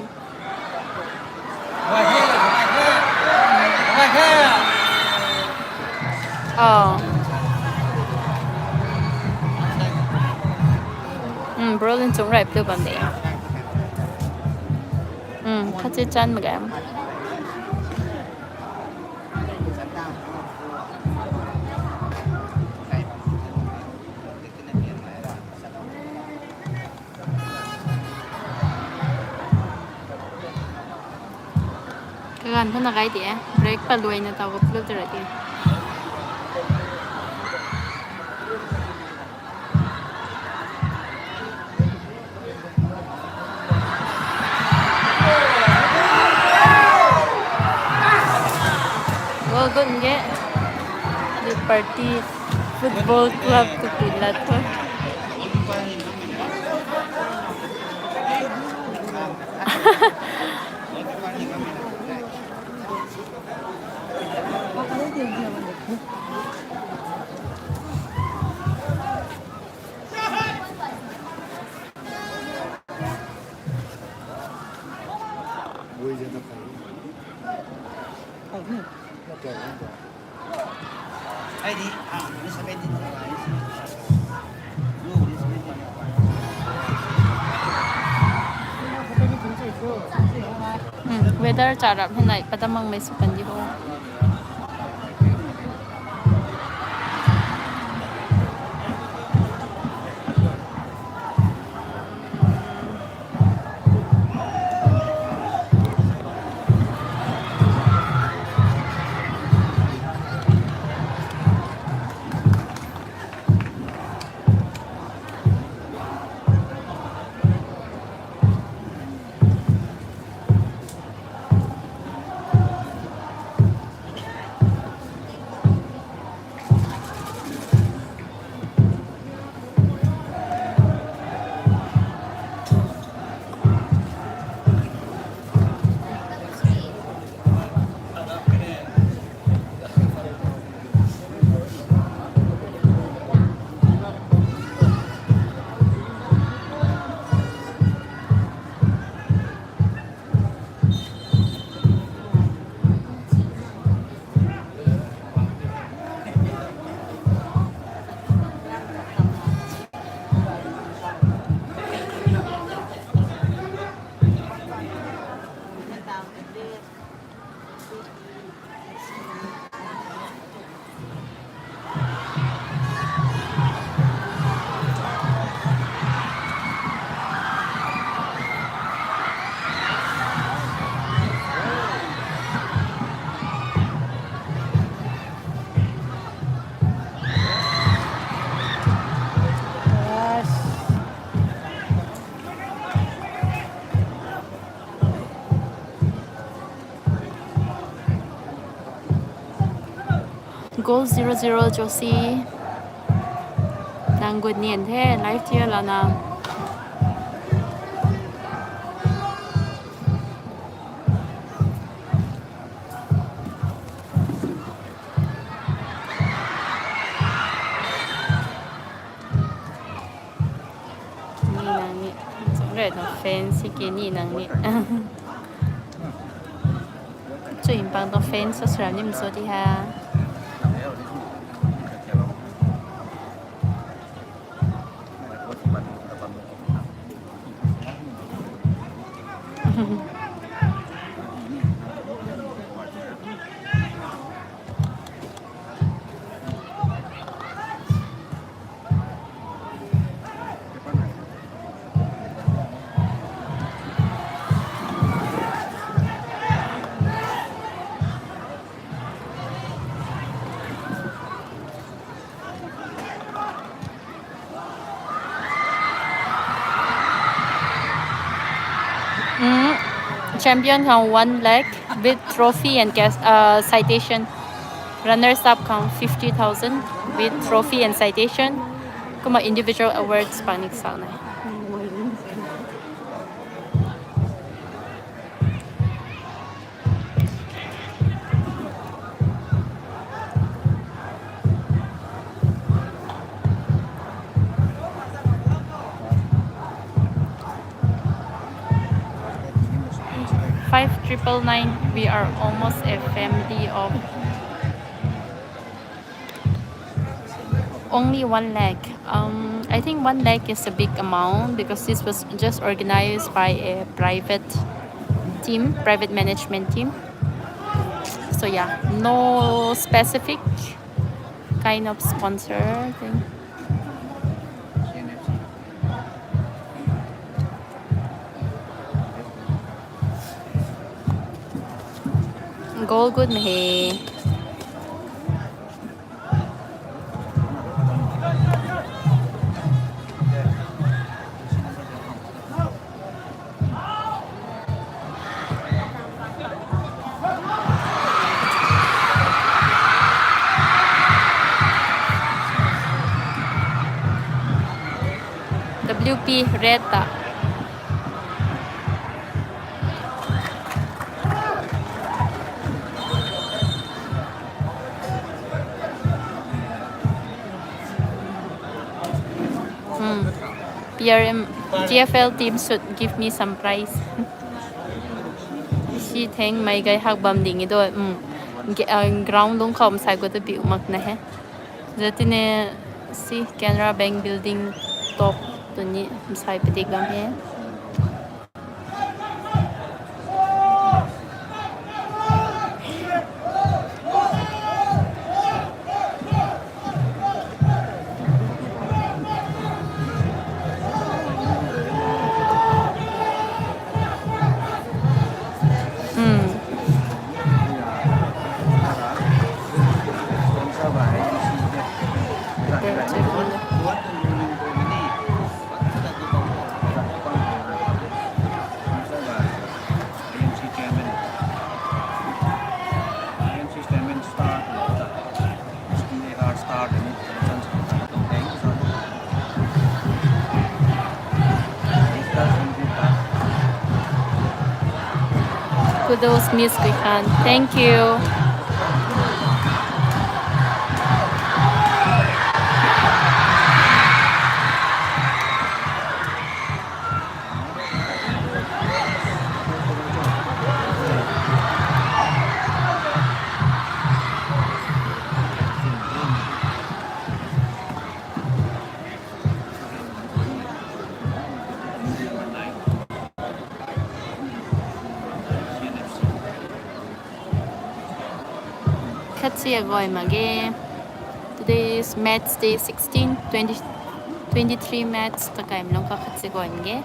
Oh. Hmm, bro, lin chung rap tu bam de. Hmm, khat se chan ma gam. Kaganv phana kai ti e, break paluaina taw ka plu tara ti. Goal gun ge. Liberty Football Club tu pi lat tho. Hmm, weather charap hei nai patamang mei su kan di ho. Goal zero zero Josie. Nang gut nian the, live tier lana. Ni nang ni. Ret na fans si ke ni nang ni. Chuimpang tuang fans sa sura ni mso di ha. Champion khang one lakh with trophy and cash, uh, citation. Runners up khang fifty thousand with trophy and citation. Kumna individual awards pang ni sa nai. Five triple nine, we are almost a family of only one lakh. Um, I think one lakh is a big amount because this was just organized by a private team, private management team. So yeah, no specific kind of sponsor thing. Goal good mei he. W P red ta. Hmm. P R M, G F L team should give me some prize. Si theng mei gay hak bam ding i do. Hmm. Ge-, uh, ground lung khou msai gu ta piu mak na he. Zatine si Canara Bank building top tu ni msai padik bam he. Hmm. Kudos, Miss Kuikhan. Thank you. Khat si agoi mak ge. Today is match day sixteen, twenty, twenty-three match ta kaimlung ka khat si goi mak ge.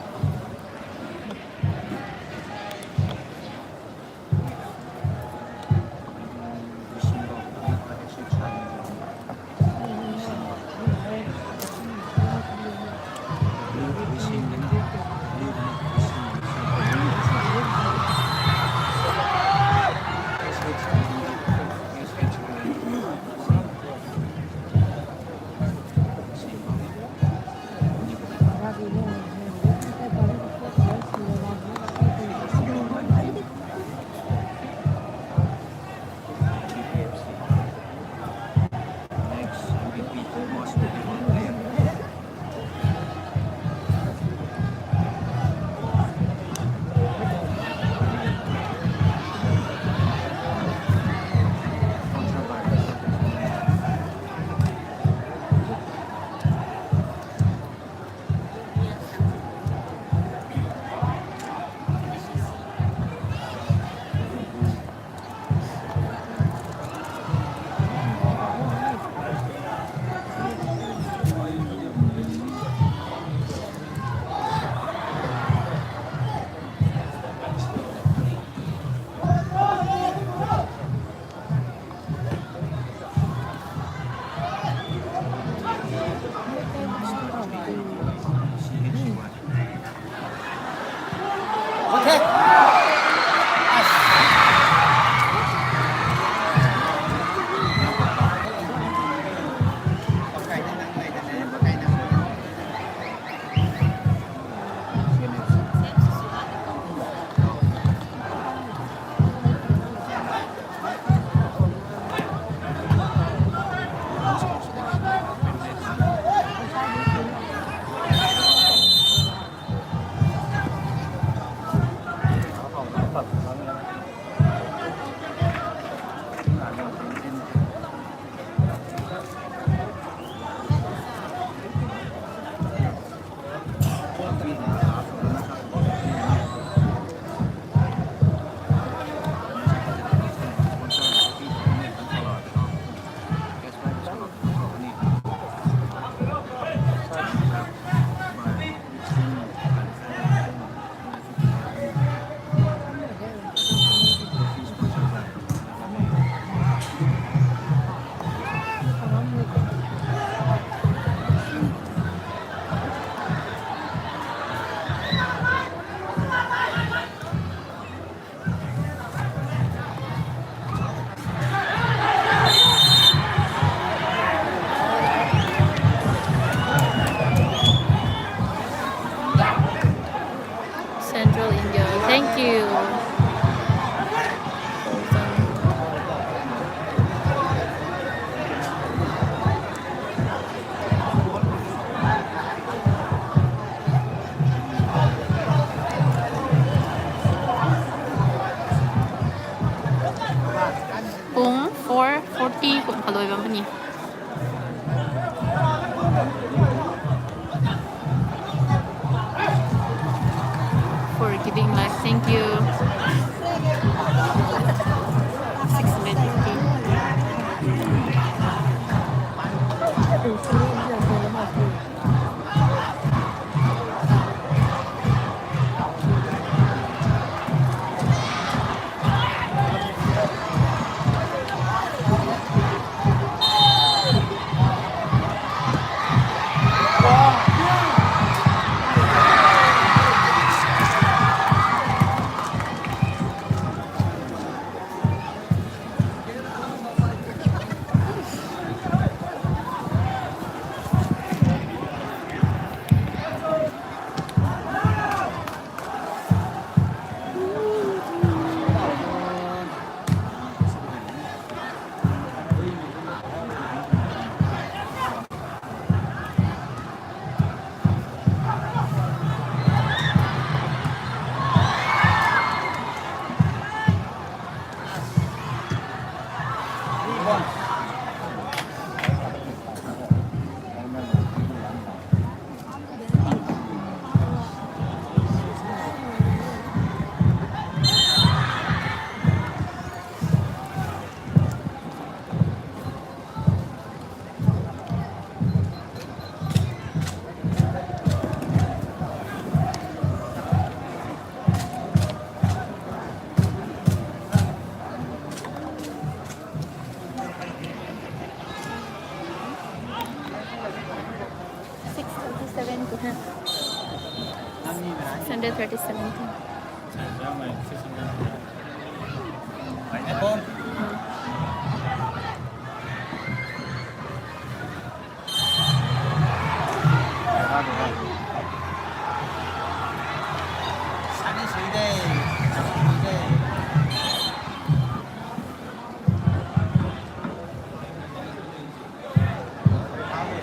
Thank you. Pung four forty kum kaloi bam ni. For giving life, thank you. Six minutes. Six thirty-seven to him. Six hundred thirty-seven to him.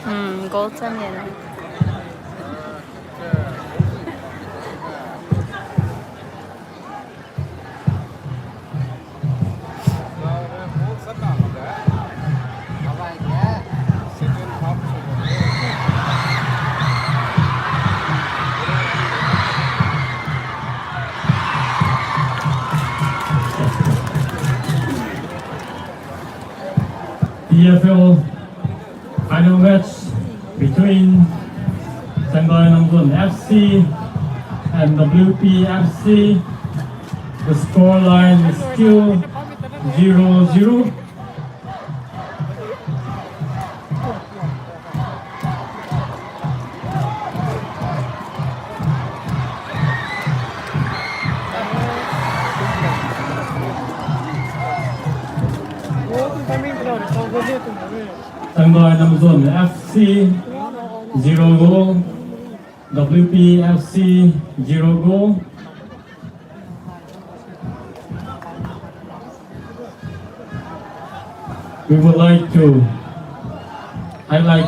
Hmm, goal cham e na. T F L final match between Sangbai Namzon F C and W P F C. The score line is still zero zero. Sangbai Namzon F C zero goal, W P F C zero goal. We would like to highlight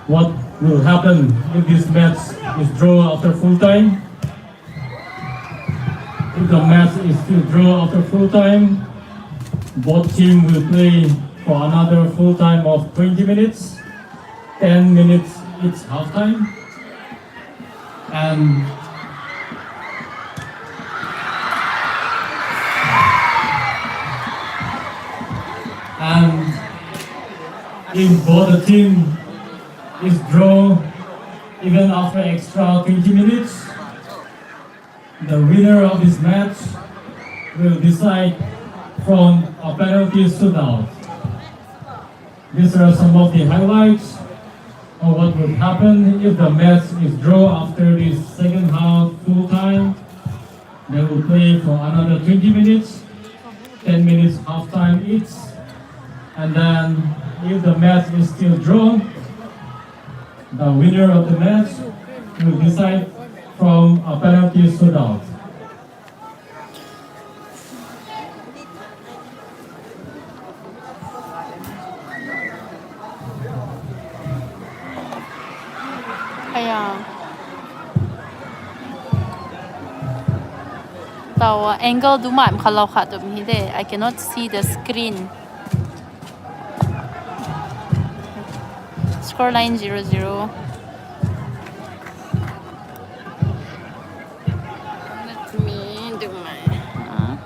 what will happen if this match is draw after full time. If the match is still draw after full time, both team will play for another full time of twenty minutes. Ten minutes each half time. And, and if both the team is draw, even after extra twenty minutes, the winner of this match will decide from a penalty shootout. These are some of the highlights of what would happen if the match is draw after this second half full time. They will play for another twenty minutes, ten minutes half time each. And then if the match is still draw, the winner of the match will decide from a penalty shootout. Aya. Taw, angle du mai khalou khat tum hi de. I cannot see the screen. Score line zero zero. Let me do my, uh,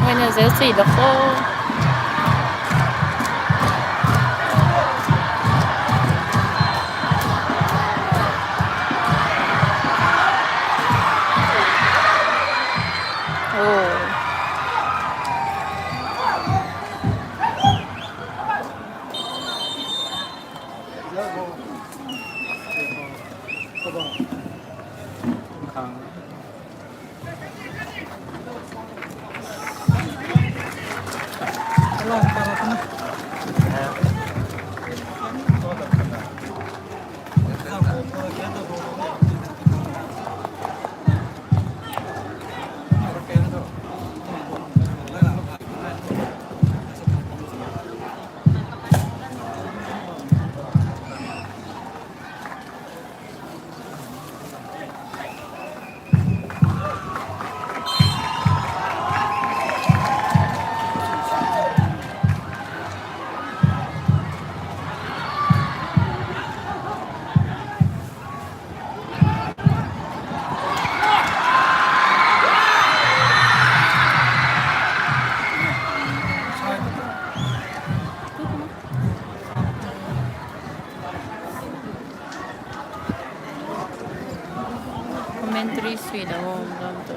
Mei na zeu sui da kho. Oh. Commentary sui da o, dam tu.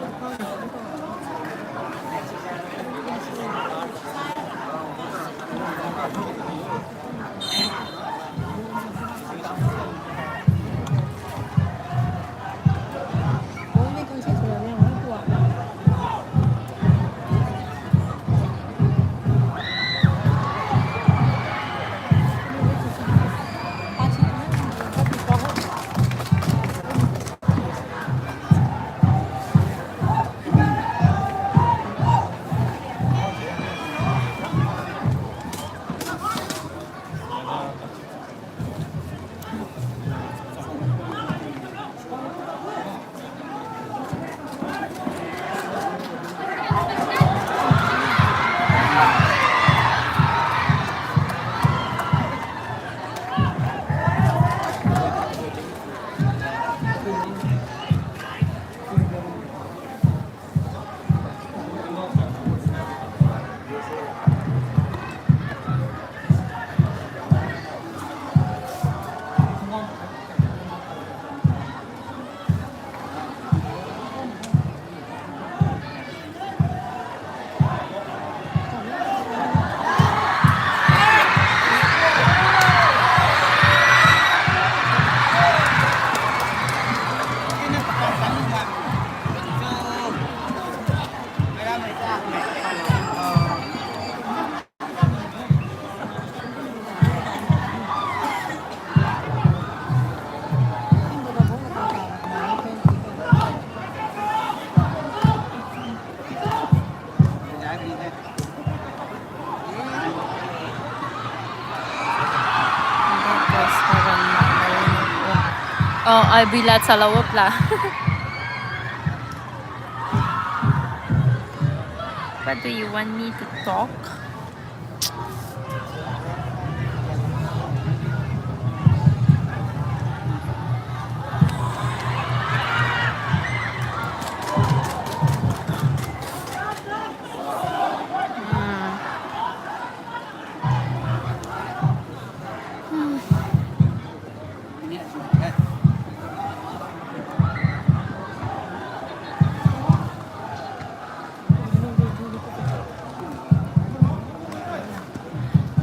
Oh, ai bui la chala wap la. What do you want me to talk?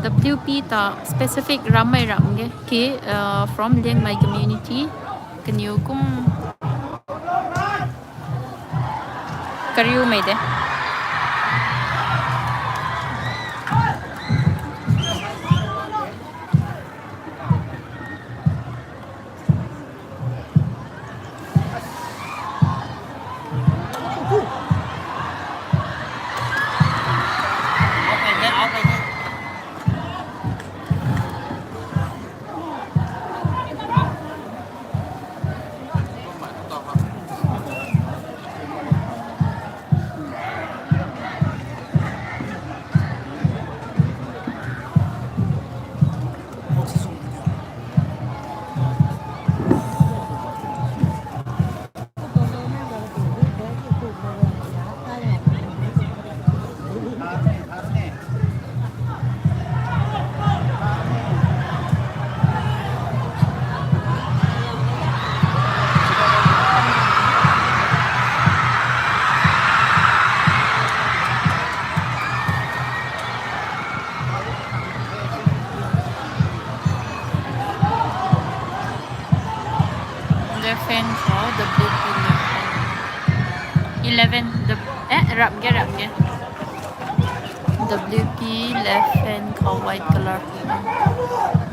W P ta specific Ramei ram ge ki, uh, from Liangmei community kaniw kum kariumei de. Left hand khou W P left hand. Eleven, the, eh, rap ge, rap ge. W P left hand khou white color.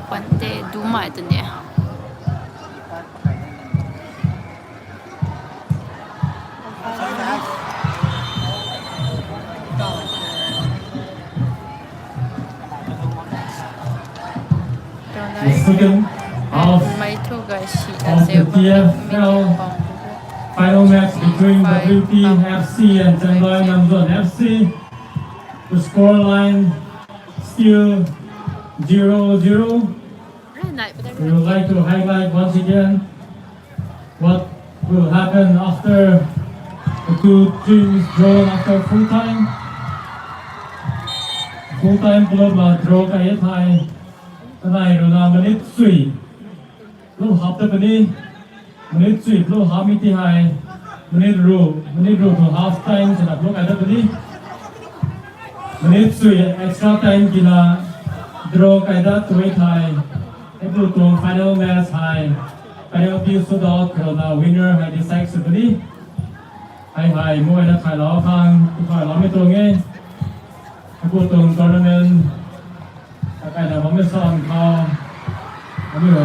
Pante dumei tu ne. The second half of the T F L final match between W P F C and Chandai Namzon F C. The score line still zero zero. We would like to highlight once again what will happen after the two teams draw after full time. Full time club la draw kai e thei. Tanei rui na minute sui. Lu hap ta puni. Minute sui lu hap mi ti hei. Minute ru, minute ru tu half time sina lu kai ta puni. Minute sui extra time kina draw kai ta tui thei. Hei tu tuang final match hei. Penalty shootout khou na winner hei decide sw puni. Hei hei, muai na khailou khang, tu khailou mi tuang e. Hei tu tuang tournament. Kakai na bammei san khou, aniu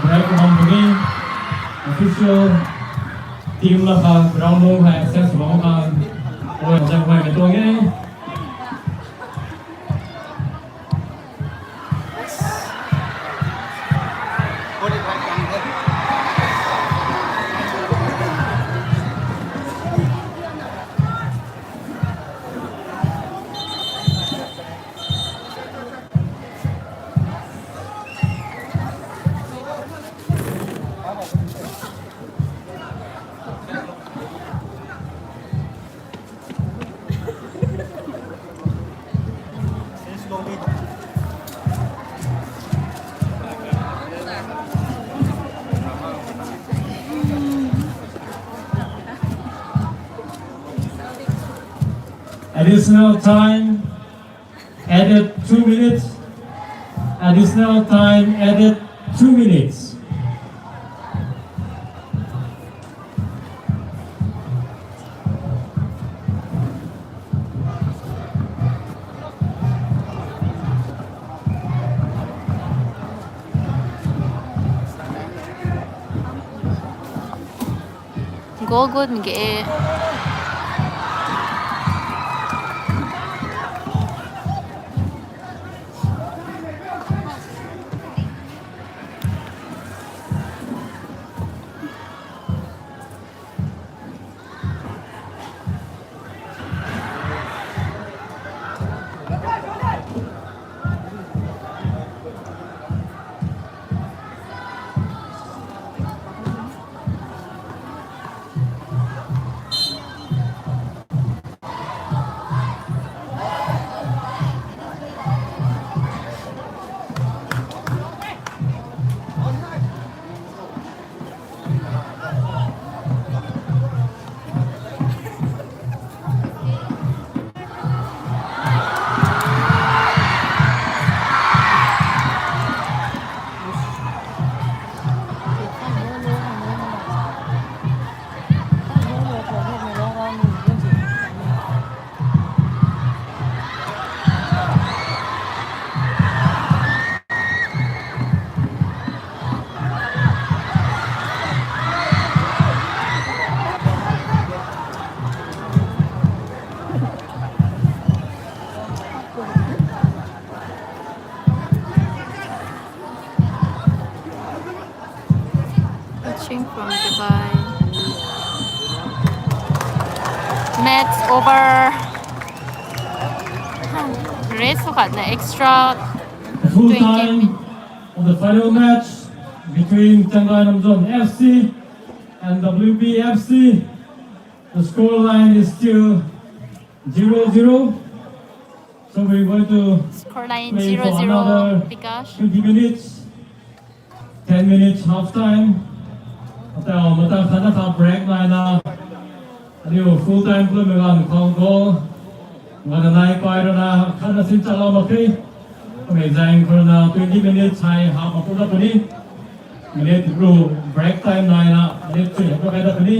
break bam puni, official team la khang ground lung hei access bam khang, oi zang huaymei tuang e. Additional time added two minutes. Additional time added two minutes. Goal gut ge. Match over. Rest khatna extra. Full time of the final match between Chiang Rai Namzon F C and W P F C. The score line is still zero zero. So we're going to score line play zero for zero, another Bikash. Twenty minutes. Ten minutes half time. Atau mata khana kha break naina. Aniu full time play mei ganv khou goal ngana nai pai rana khana sin chala mak khe. Kamei zaeng khou rana twenty minutes hei half a puna puni. Minute ru break time naina minute three hei kai da puni.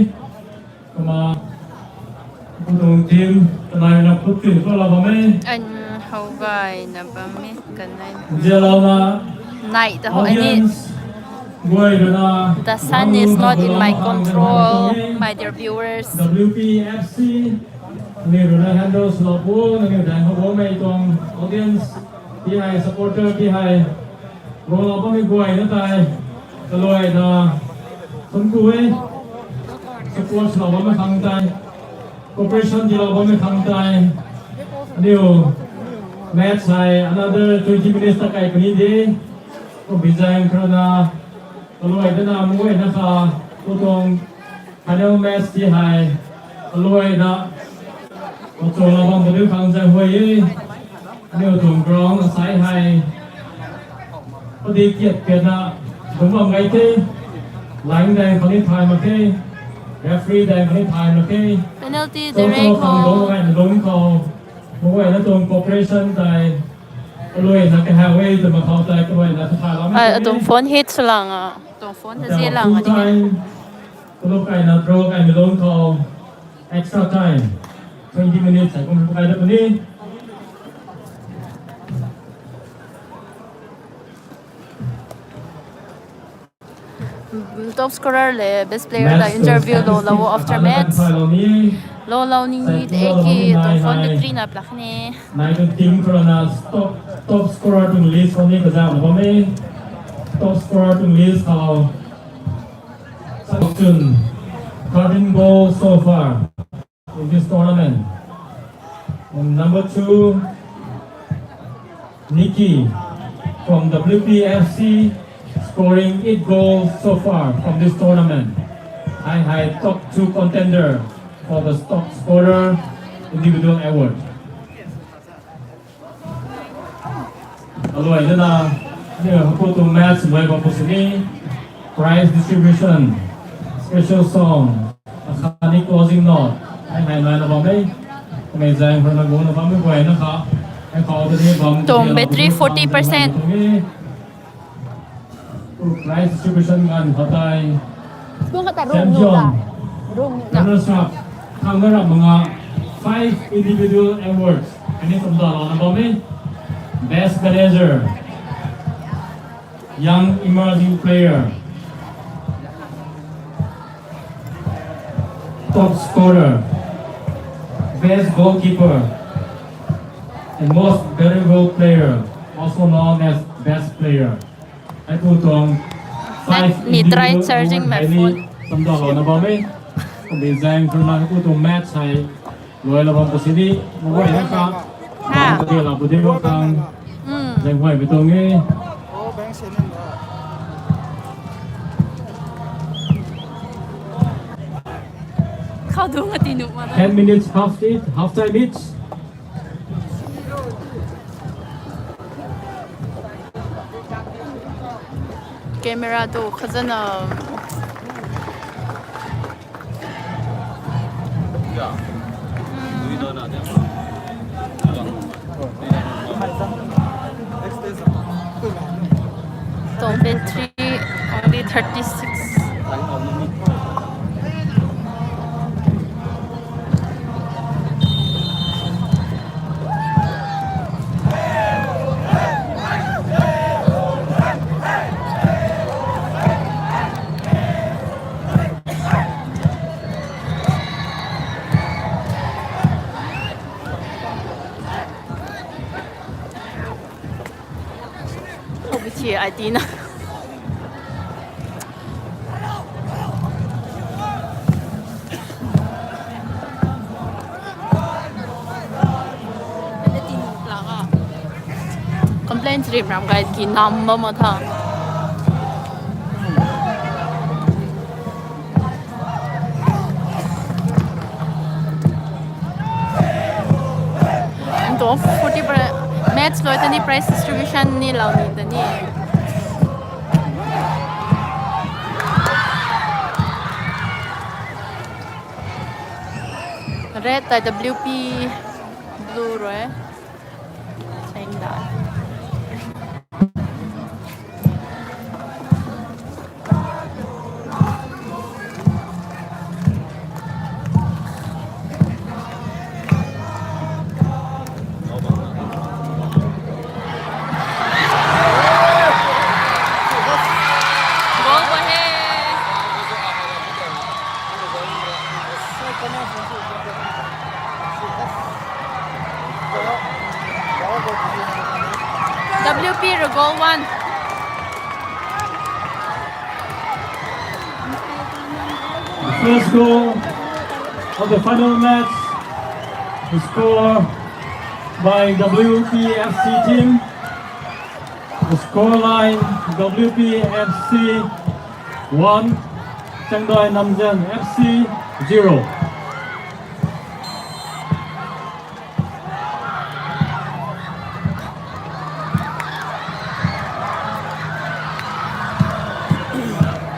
Kumna, pu tuang team, kanai na put tin ko la bam e. An hou gay na bam e, kanai na. Zia lau na. Nai ta ho ani. Audience, guay rui na. The sun is not in my control, my dear viewers. W P F C, ni rui na handle sw la pu, ni rui na handle mei tuang audience, ti hei supporter, ti hei. Rui la bam e guay na tei. Kaluai na. Thun ku e. Support sw la bam e khang tei. Cooperation di la bam e khang tei. Aniu match hei another twenty minutes ta kai puni de. Kum bi zaeng khou rana. Kaluai dana muai na kha. Pu tuang final match ti hei. Kaluai na. Pu tuang la bam pu diu khang zaeng huai e. Aniu tuang ground asai hei. Pu di kiat kiat na. Dungc bam gay the. Line daeng khou ni thay mak khe. Referee daeng khou ni thay mak khe. Penalty direct khou. Dungc khou. Muai na tuang cooperation tei. Kaluai na kahau e, tw mak khou tei kaluai na kahau lam e. Ai, atuang phone hit sw lang a. Atuang phone hit sw lang a. Kaluai na draw kai mi lung khou extra time. Twenty minutes hei kum kai da puni. Top scorer le best player ta interview lou lou after match. Lou lou ni ni de ki tuang phone battery na plak ni. Nai tuang team khou rana top, top scorer tuang list khou ni kazauh na bam e. Top scorer tuang list khou. Samson, thirteen goals so far in this tournament. And number two, Nikki from W P F C, scoring eight goals so far from this tournament. High high top two contender for the top scorer individual award. Aluai dana, ni hapou tuang match luai bam pu sini, prize distribution, special song, akhani closing note, ai hai nai na bam e, kamei zaeng khou na gu na bam e guay na kha, ai khou ta ni bam. Tuang battery forty percent. Prize distribution ganv khat tei. Champion, runners up, thangc na rap manga, five individual awards. Ani kum da lana bam e. Best manager, young emerging player, top scorer, best goalkeeper, and most valuable player, also known as best player. Ai pu tuang five ni try charging my phone. Tam da lana bam e. Kamei zaeng khou na ai pu tuang match hai luai la bam pu sini. Mabui na ka. Ha. Ka dia la bu de wa kang. Zaeng huai mi tuang e. Khou dung ati nu ma. Ten minutes, half it, half time it. Camera tu khazana. Top battery only thirty-six. Obichi ai tina. Rim ram gay ki nam bam ma tha. Nto forty pri-, match lou tani prize distribution ni lou ni tani. Red tei W P, blue rui. Same da. Goal ko he. W P rui goal one. The first goal of the final match, the score by W P F C team. The score line, W P F C one, Chaengdai Namzen F C zero.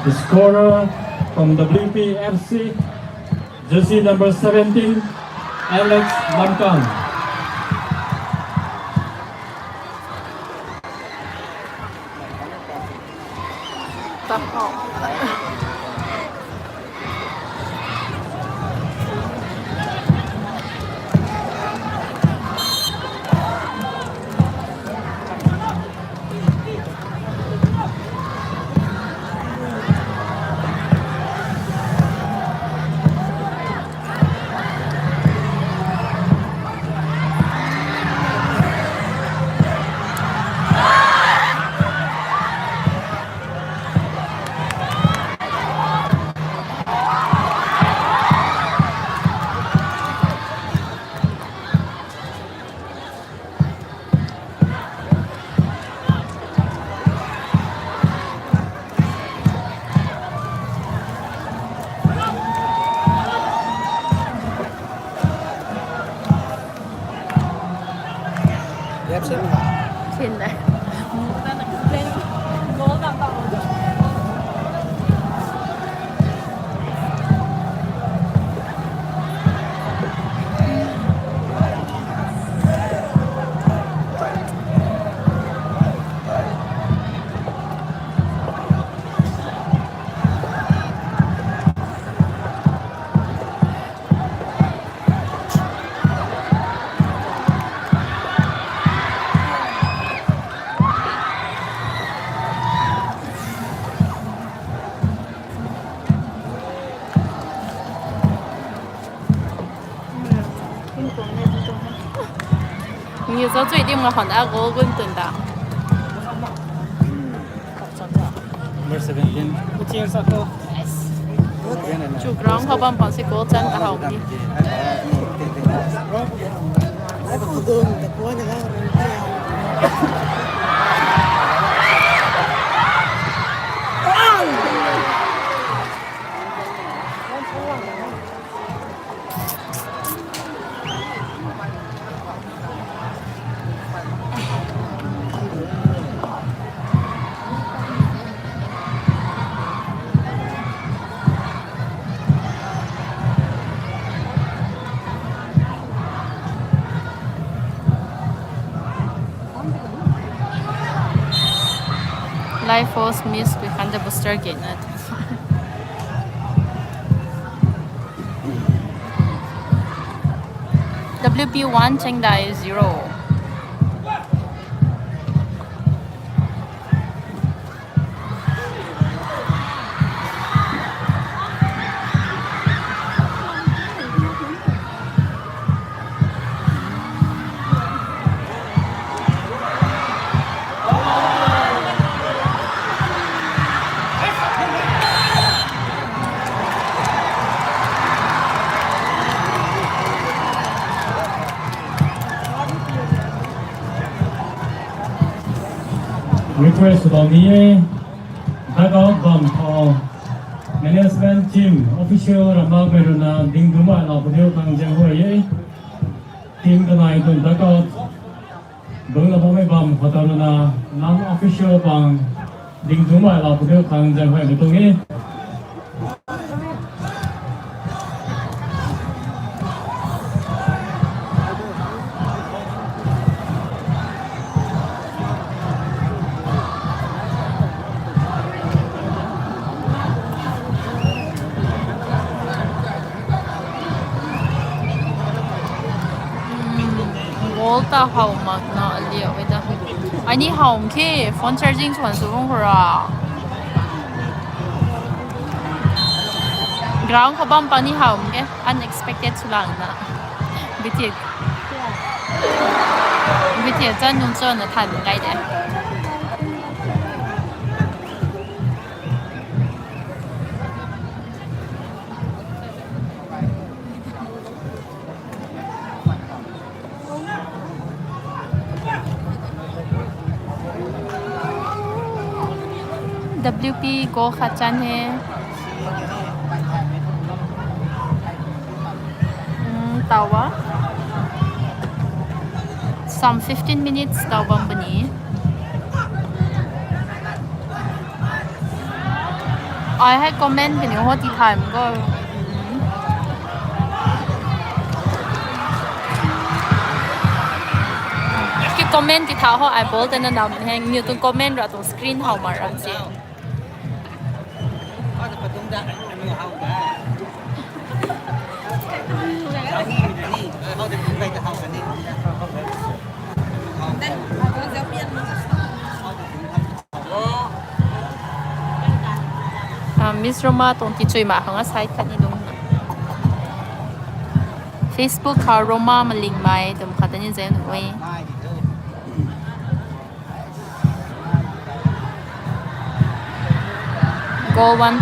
The scorer from W P F C, jersey number seventeen, Alex Lamkang. Yep, sin da. Sin da. Ni sa chui di ma hon a goal gun tun da. Number seventeen. Chu ground khou bam pang si goal chan kahau ni. Life force miss we can the booster gain it. W P one, Chaengdai zero. Request sw bam ni e. Dugout bam khou management team official ramh makmei rui na ding dungc baih lou padiu khang zaeng huay e. Team kanei tuang dugout dungc la bammei bam khou ta rui na non-official pang ding dungc baih lou padiu khang zaeng huaymei tuang e. Goal ta how makna aliu e da. Ai ni how khe, phone charging sw kan sw bam khou ra. Ground khou bam pang ni how khe, unexpected sw langna. Bitik. Bitik chan nung chana than kai de. W P goal khat chan he. Hmm, taw a. Some fifteen minutes taw bam puni. Ai hei comment kaniw ho ti thay mak go. Ki comment ti tha ho ai bol tana nam heng niw tuang comment ra tuang screen how ma ram si. Ah, Miss Roma tuang ti chui ma khang a side khat ni lung. Facebook khou Roma Malingmei twm khat ni zan ui. Goal one.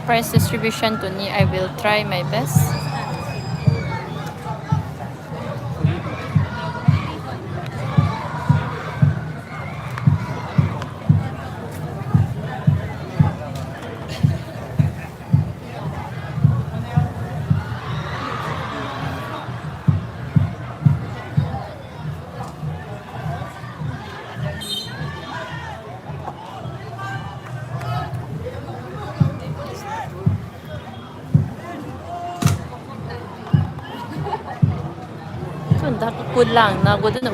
Prize distribution tuni, I will try my best. Chun ta kut lang na gut na.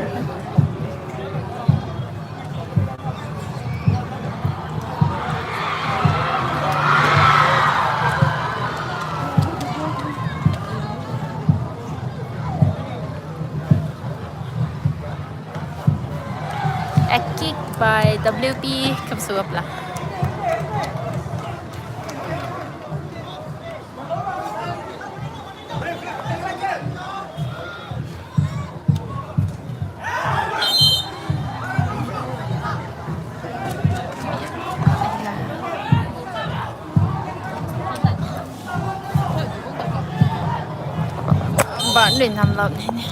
A kick by W P Kapsuapla. Ban rui nam lou ni ni.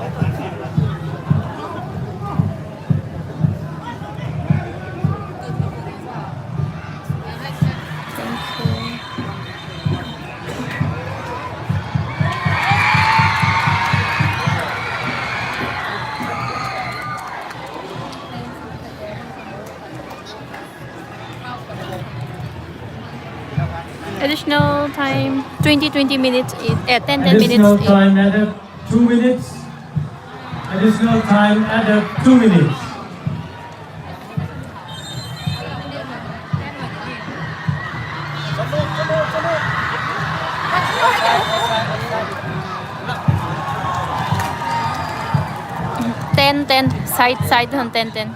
Thank you. Additional time, twenty, twenty minutes, eh, ten, ten minutes. Additional time added, two minutes. Additional time added, two minutes. Ten, ten, side, side, ten, ten.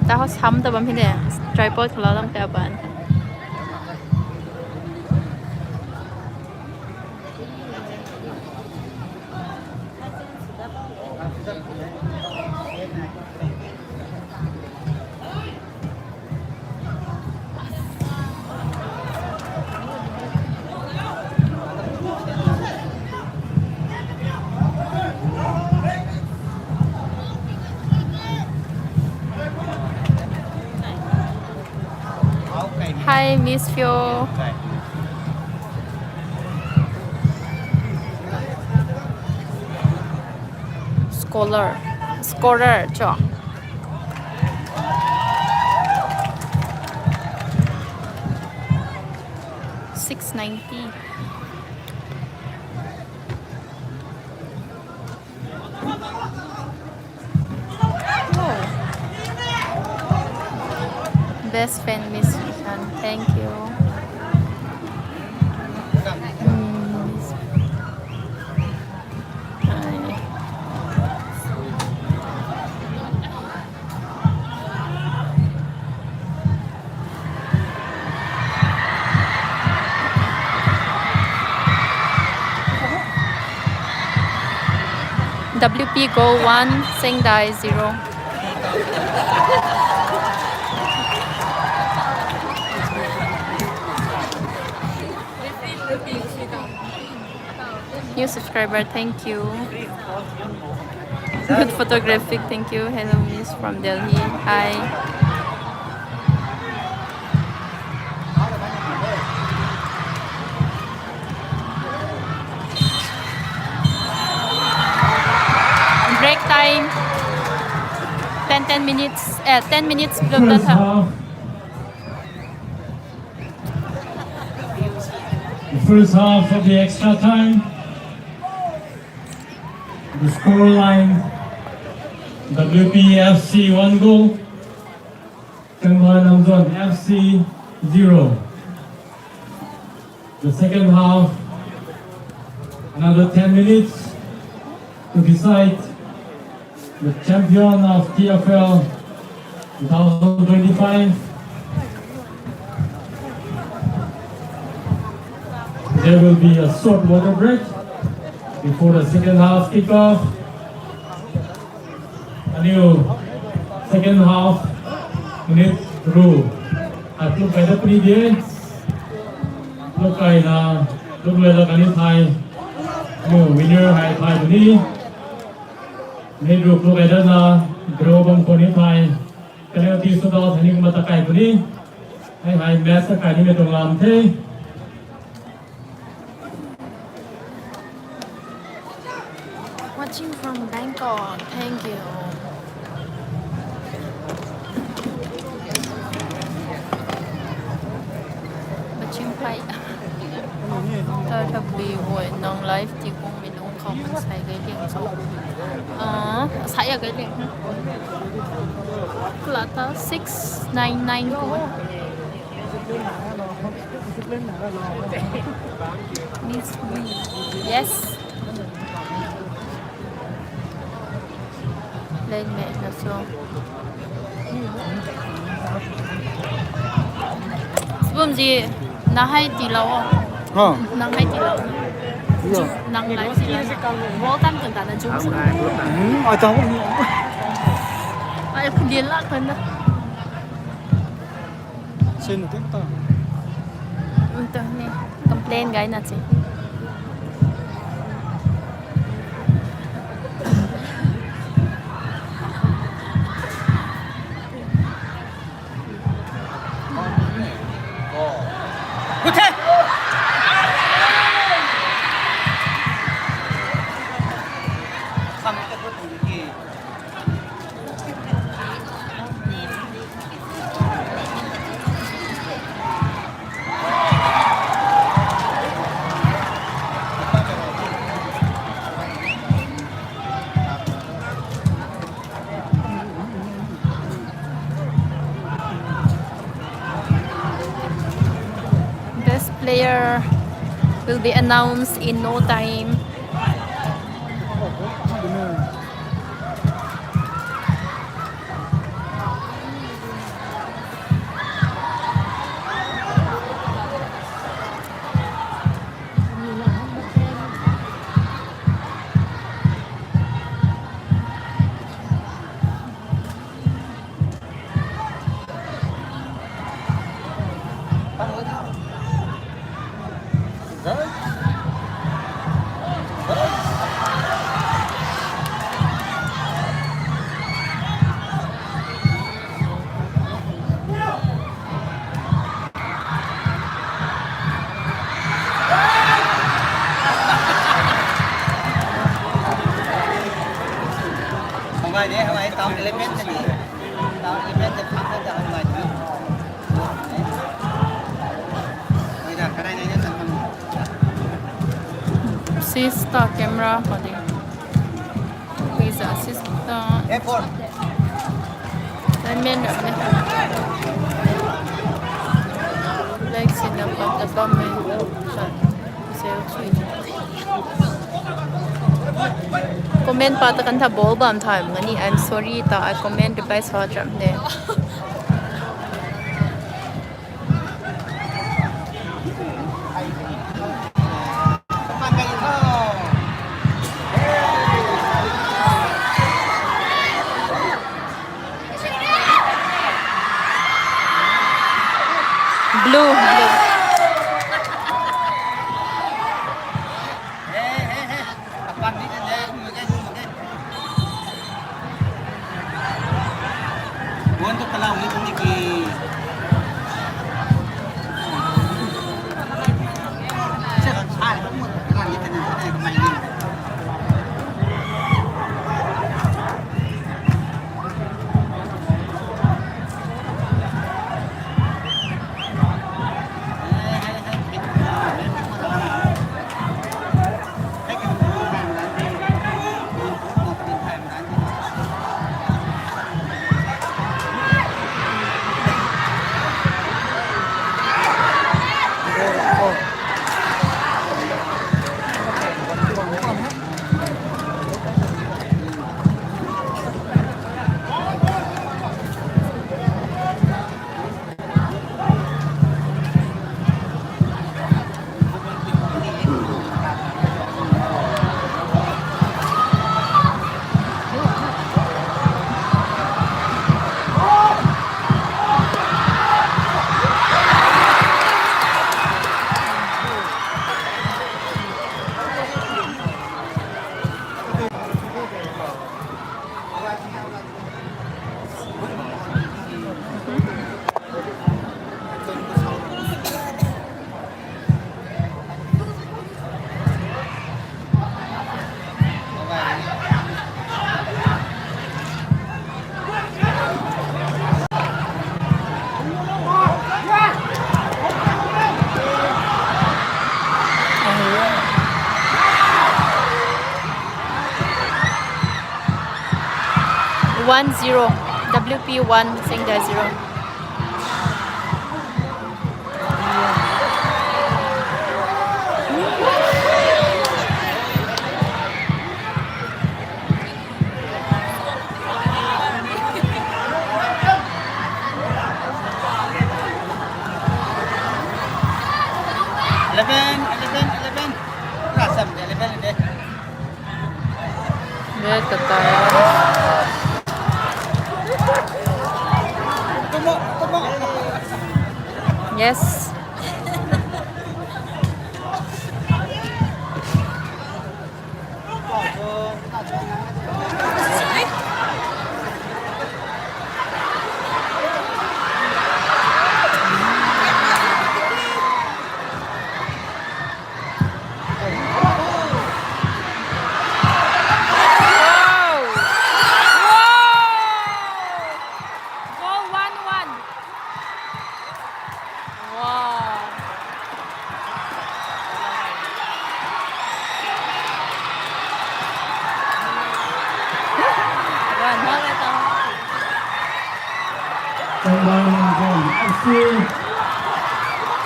Ta ho sam ta bam hi de. Tripod khou lou lam ta ban. Hi, Miss Fio. Scholar, scorer cho. Six ninety. Best friend, Miss Ishan. Thank you. Mm, Miss, hi. W P goal one, Sengdai zero. New subscriber, thank you. Good photographic, thank you. Hello, Miss from Delhi. Hi. Break time. Ten, ten minutes. Eh, ten minutes. First half. The first half of the extra time. The score line, W P F C one goal, Kangla Namzon F C zero. The second half, another ten minutes to decide the champion of T F L two thousand twenty-five. There will be a short water break before the second half kick-off. Aniu second half minute ru. Atluk kaida puni de. Luk kaina, luk lada kani thai. Aniu winner hei thai puni. Minute ru luk kaida na, draw bam khou ni thai. Penalty shootout hei ni kumna takai puni. Hei hei match takai nimei tuang lam the. Watching from Bangkok. Thank you. Watching flight. Tha tha bui bui nang live ti kung mi nung khou kan sai gai liang cho. Ah, sai ya gai liang. Kala ta six nine nine ko. Miss me. Yes. Leng me na so. Sibum ji, na hai ti lau. Ha. Nang hai ti lau. Yo. Nang lai ti lau. Welcome to Dana Jung. Hmm, ai tau. Ai phulian la kan na. Sin tip ta. Ito ni, complain gai na si. Best player will be announced in no time. Hmei de, hmei town eleven de ni. Town eleven de phang de hmei de. Hmei da, karai nai de tang hmei. Assist ta camera ko de. Please assist ta. F four. Line man rap ne. Like sina pat ta bam me. Sel chui. Comment pat ta kan tha bol bam tha mani, I'm sorry ta, I comment reply sa cham de. Blue, blue. One zero, W P one, Sangdai zero. Eleven, eleven, eleven. Rasam eleven de. Red kata. Yes. Goal one one. Wow. One one. Sangdai Namzon F C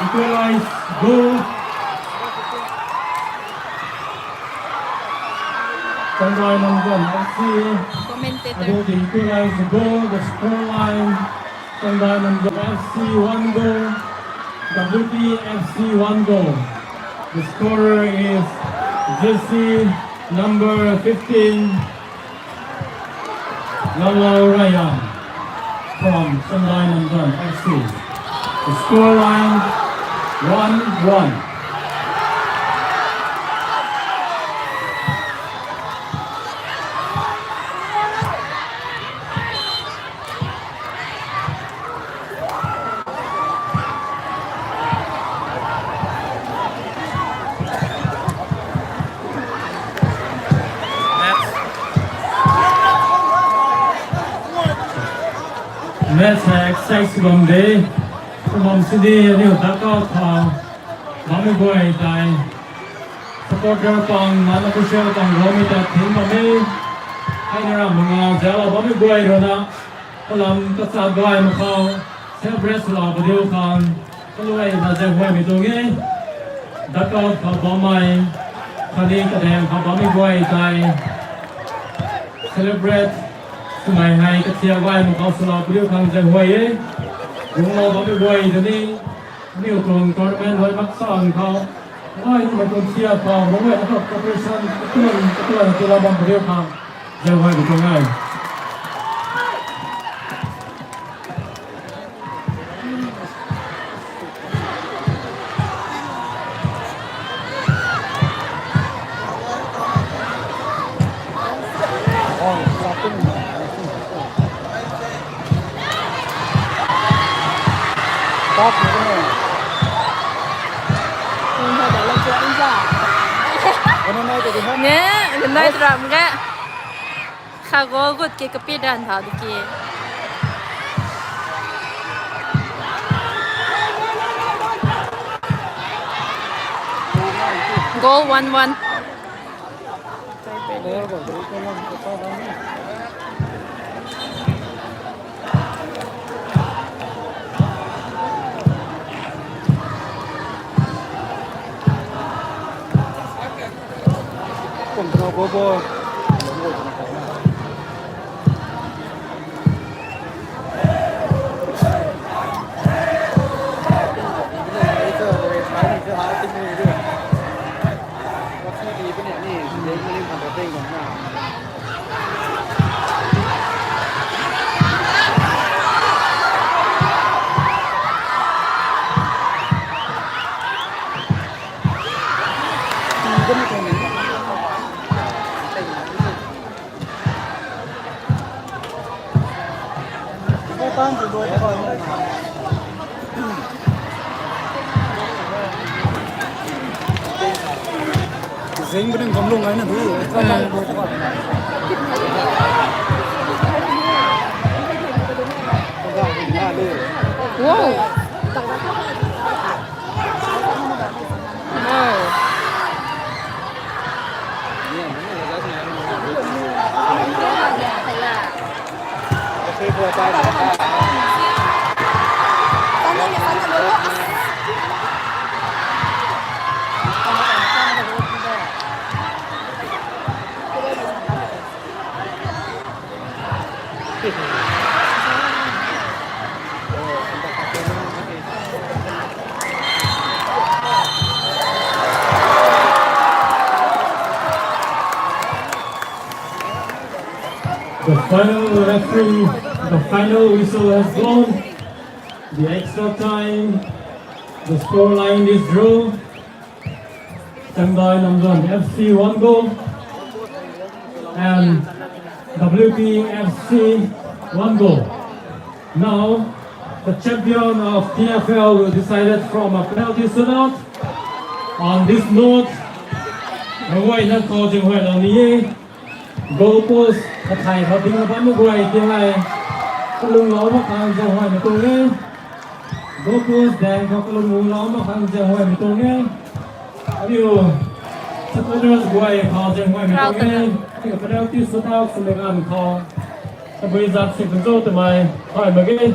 equalize goal. Sangdai Namzon F C Commentator. Able to equalize the goal. The score line, Sangdai Namzon F C one goal, W P F C one goal. The scorer is jersey number fifteen, Lalou Rayang from Sangdai Namzon F C. The score line, one one. Match hei exciting bam de. Kumam sini aniu dugout khou bammei guay tei supporter pang, non-official pang guangmei ta thing bam e. Hei na ram manga zauclou bammei guay rui na, kalam kachat gay mak khou, self rest lou padiu khang, kaluaina zauhuaymei tuang e. Dugout khou bammei, khatni kadaeng khou bammei guay tei celebrate swmei hei kathiak gay mak khou swlou padiu khang zauhuay e. Guanglou bammei guay ta ni, aniu tuang tournament rui mak sang khou, gay mei tuang thiak khou, mangmei akhou cooperation, katuan, katuan, tulou bam padiu khang zauhuaymei tuang e. Nge, nai tram ge. Kha goal gut ke kapi dan thau di ke. Goal one one. Zing bini gam lung ai na di. Wow. Wow. The final referee, the final whistle has gone. The extra time, the score line is draw. Changdai Namzon F C one goal and W P F C one goal. Now, the champion of T F L will decided from a penalty shootout. On this note, Rangwai na khou zinghuai lou ni e. Goal post kathai khou ding na bammei guay ti hei kalung lou mak khang zauhuaymei tuang e. Goal post daeng khou kalung lou mak khang zauhuaymei tuang e. Aniu supporters guay khou zauhuaymei tuang e. Aniu penalty shootout swmei ganv khou tabui zat si kan cho twmei thay mak ge.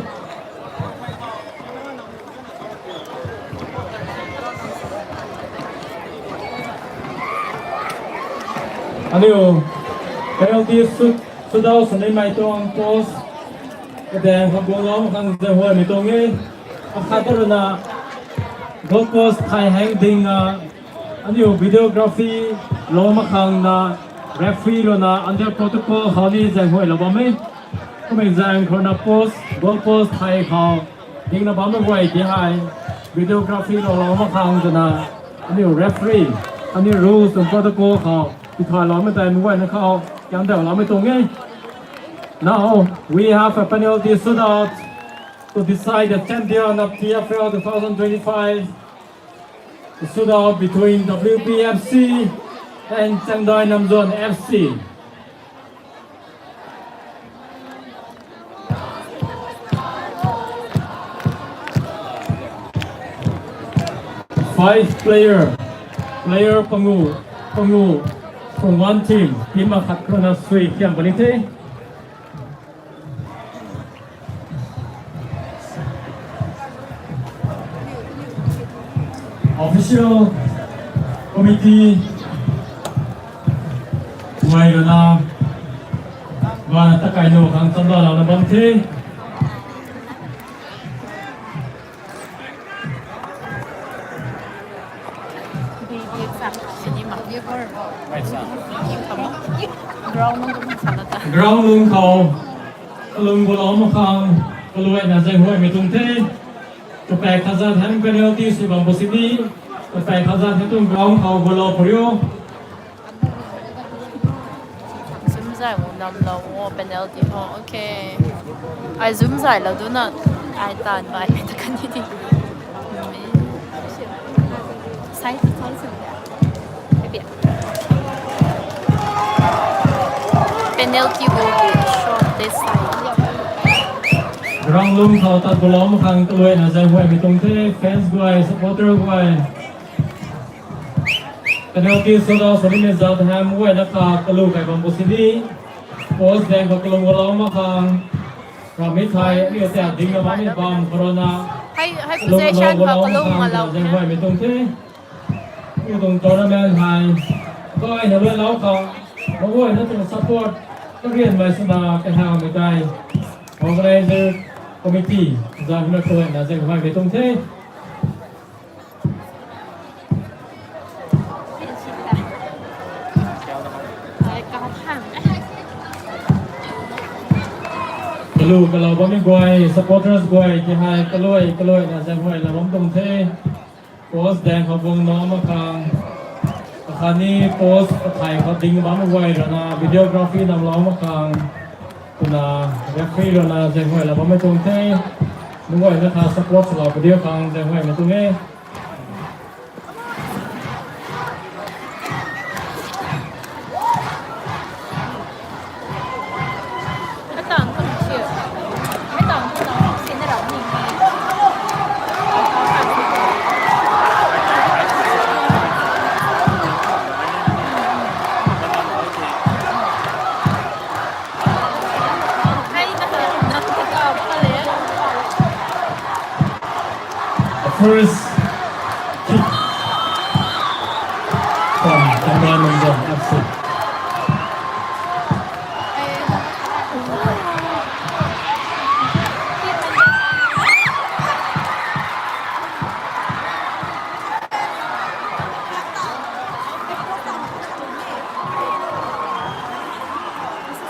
Aniu penalty shoot, shootout swnimei tuang post kadaeng khou guang lou mak khang zauhuaymei tuang e. Akhat rui na goal post thai hang ding na, aniu videography lou mak khang na, referee rui na under protocol khou ni zauhuaylou bam e. Kummei zaeng khou na post, goal post thai khou ding na bammei guay ti hei videography lou lou mak khang twna, aniu referee, aniu rules and protocol khou tithay loumei tei mei guayna khou kiang dau loumei tuang e. Now, we have a penalty shootout to decide the champion of T F L two thousand twenty-five. The shootout between W P F C and Changdai Namzon F C. Five player, player pangu, pangu, from one team, team akhat khou na sui kiam puni the. Official committee guay rui na, guay na takai nu khang chamdalouna bam the. Ground lung khou kalung gulou mak khang kaluaina zaenghuaymei tuang the. Kapaek khat zat hei penalty sw bam pu sini, kapaek khat zat hei tuang ground khou gulou puni o. Zumzai wo namlou o penalty ho. Okay. Ai zumzailou duna, ai taanv baimei ta kan ni di. Sai, sai, sai. Penalty will be shown this side. Ground lung khou tat gulou mak khang kaluaina zaenghuaymei tuang the, fans guay, supporter guay. Penalty shootout sw nimei zat hei guayna kha kalu kai bam pu sini. Post daeng khou kalung gulou mak khang. Ramei thei aniu ta dingna bammei bam khou rui na. Hei, hei position khou kalung gulou zaenghuaymei tuang the. Aniu tuang tournament hei kaina luailou khang, meic guayna tuang support karianmei swna kahawmei tei organizer committee zanna kaluaina zaenghuaymei tuang the. Kalu kalou bammei guay, supporters guay ti hei kaluai kaluaina zaenghuaylou bam tuang the. Post daeng khou bung lou mak khang, akhatni post kathai khou ding bammei guay rui na videography namlou mak khang, twna referee rui na zaenghuaylou bammei tuang the. Meic guayna kha support swlou pu diu khang zaenghuaymei tuang e. The first kick from Tamra Nungzon.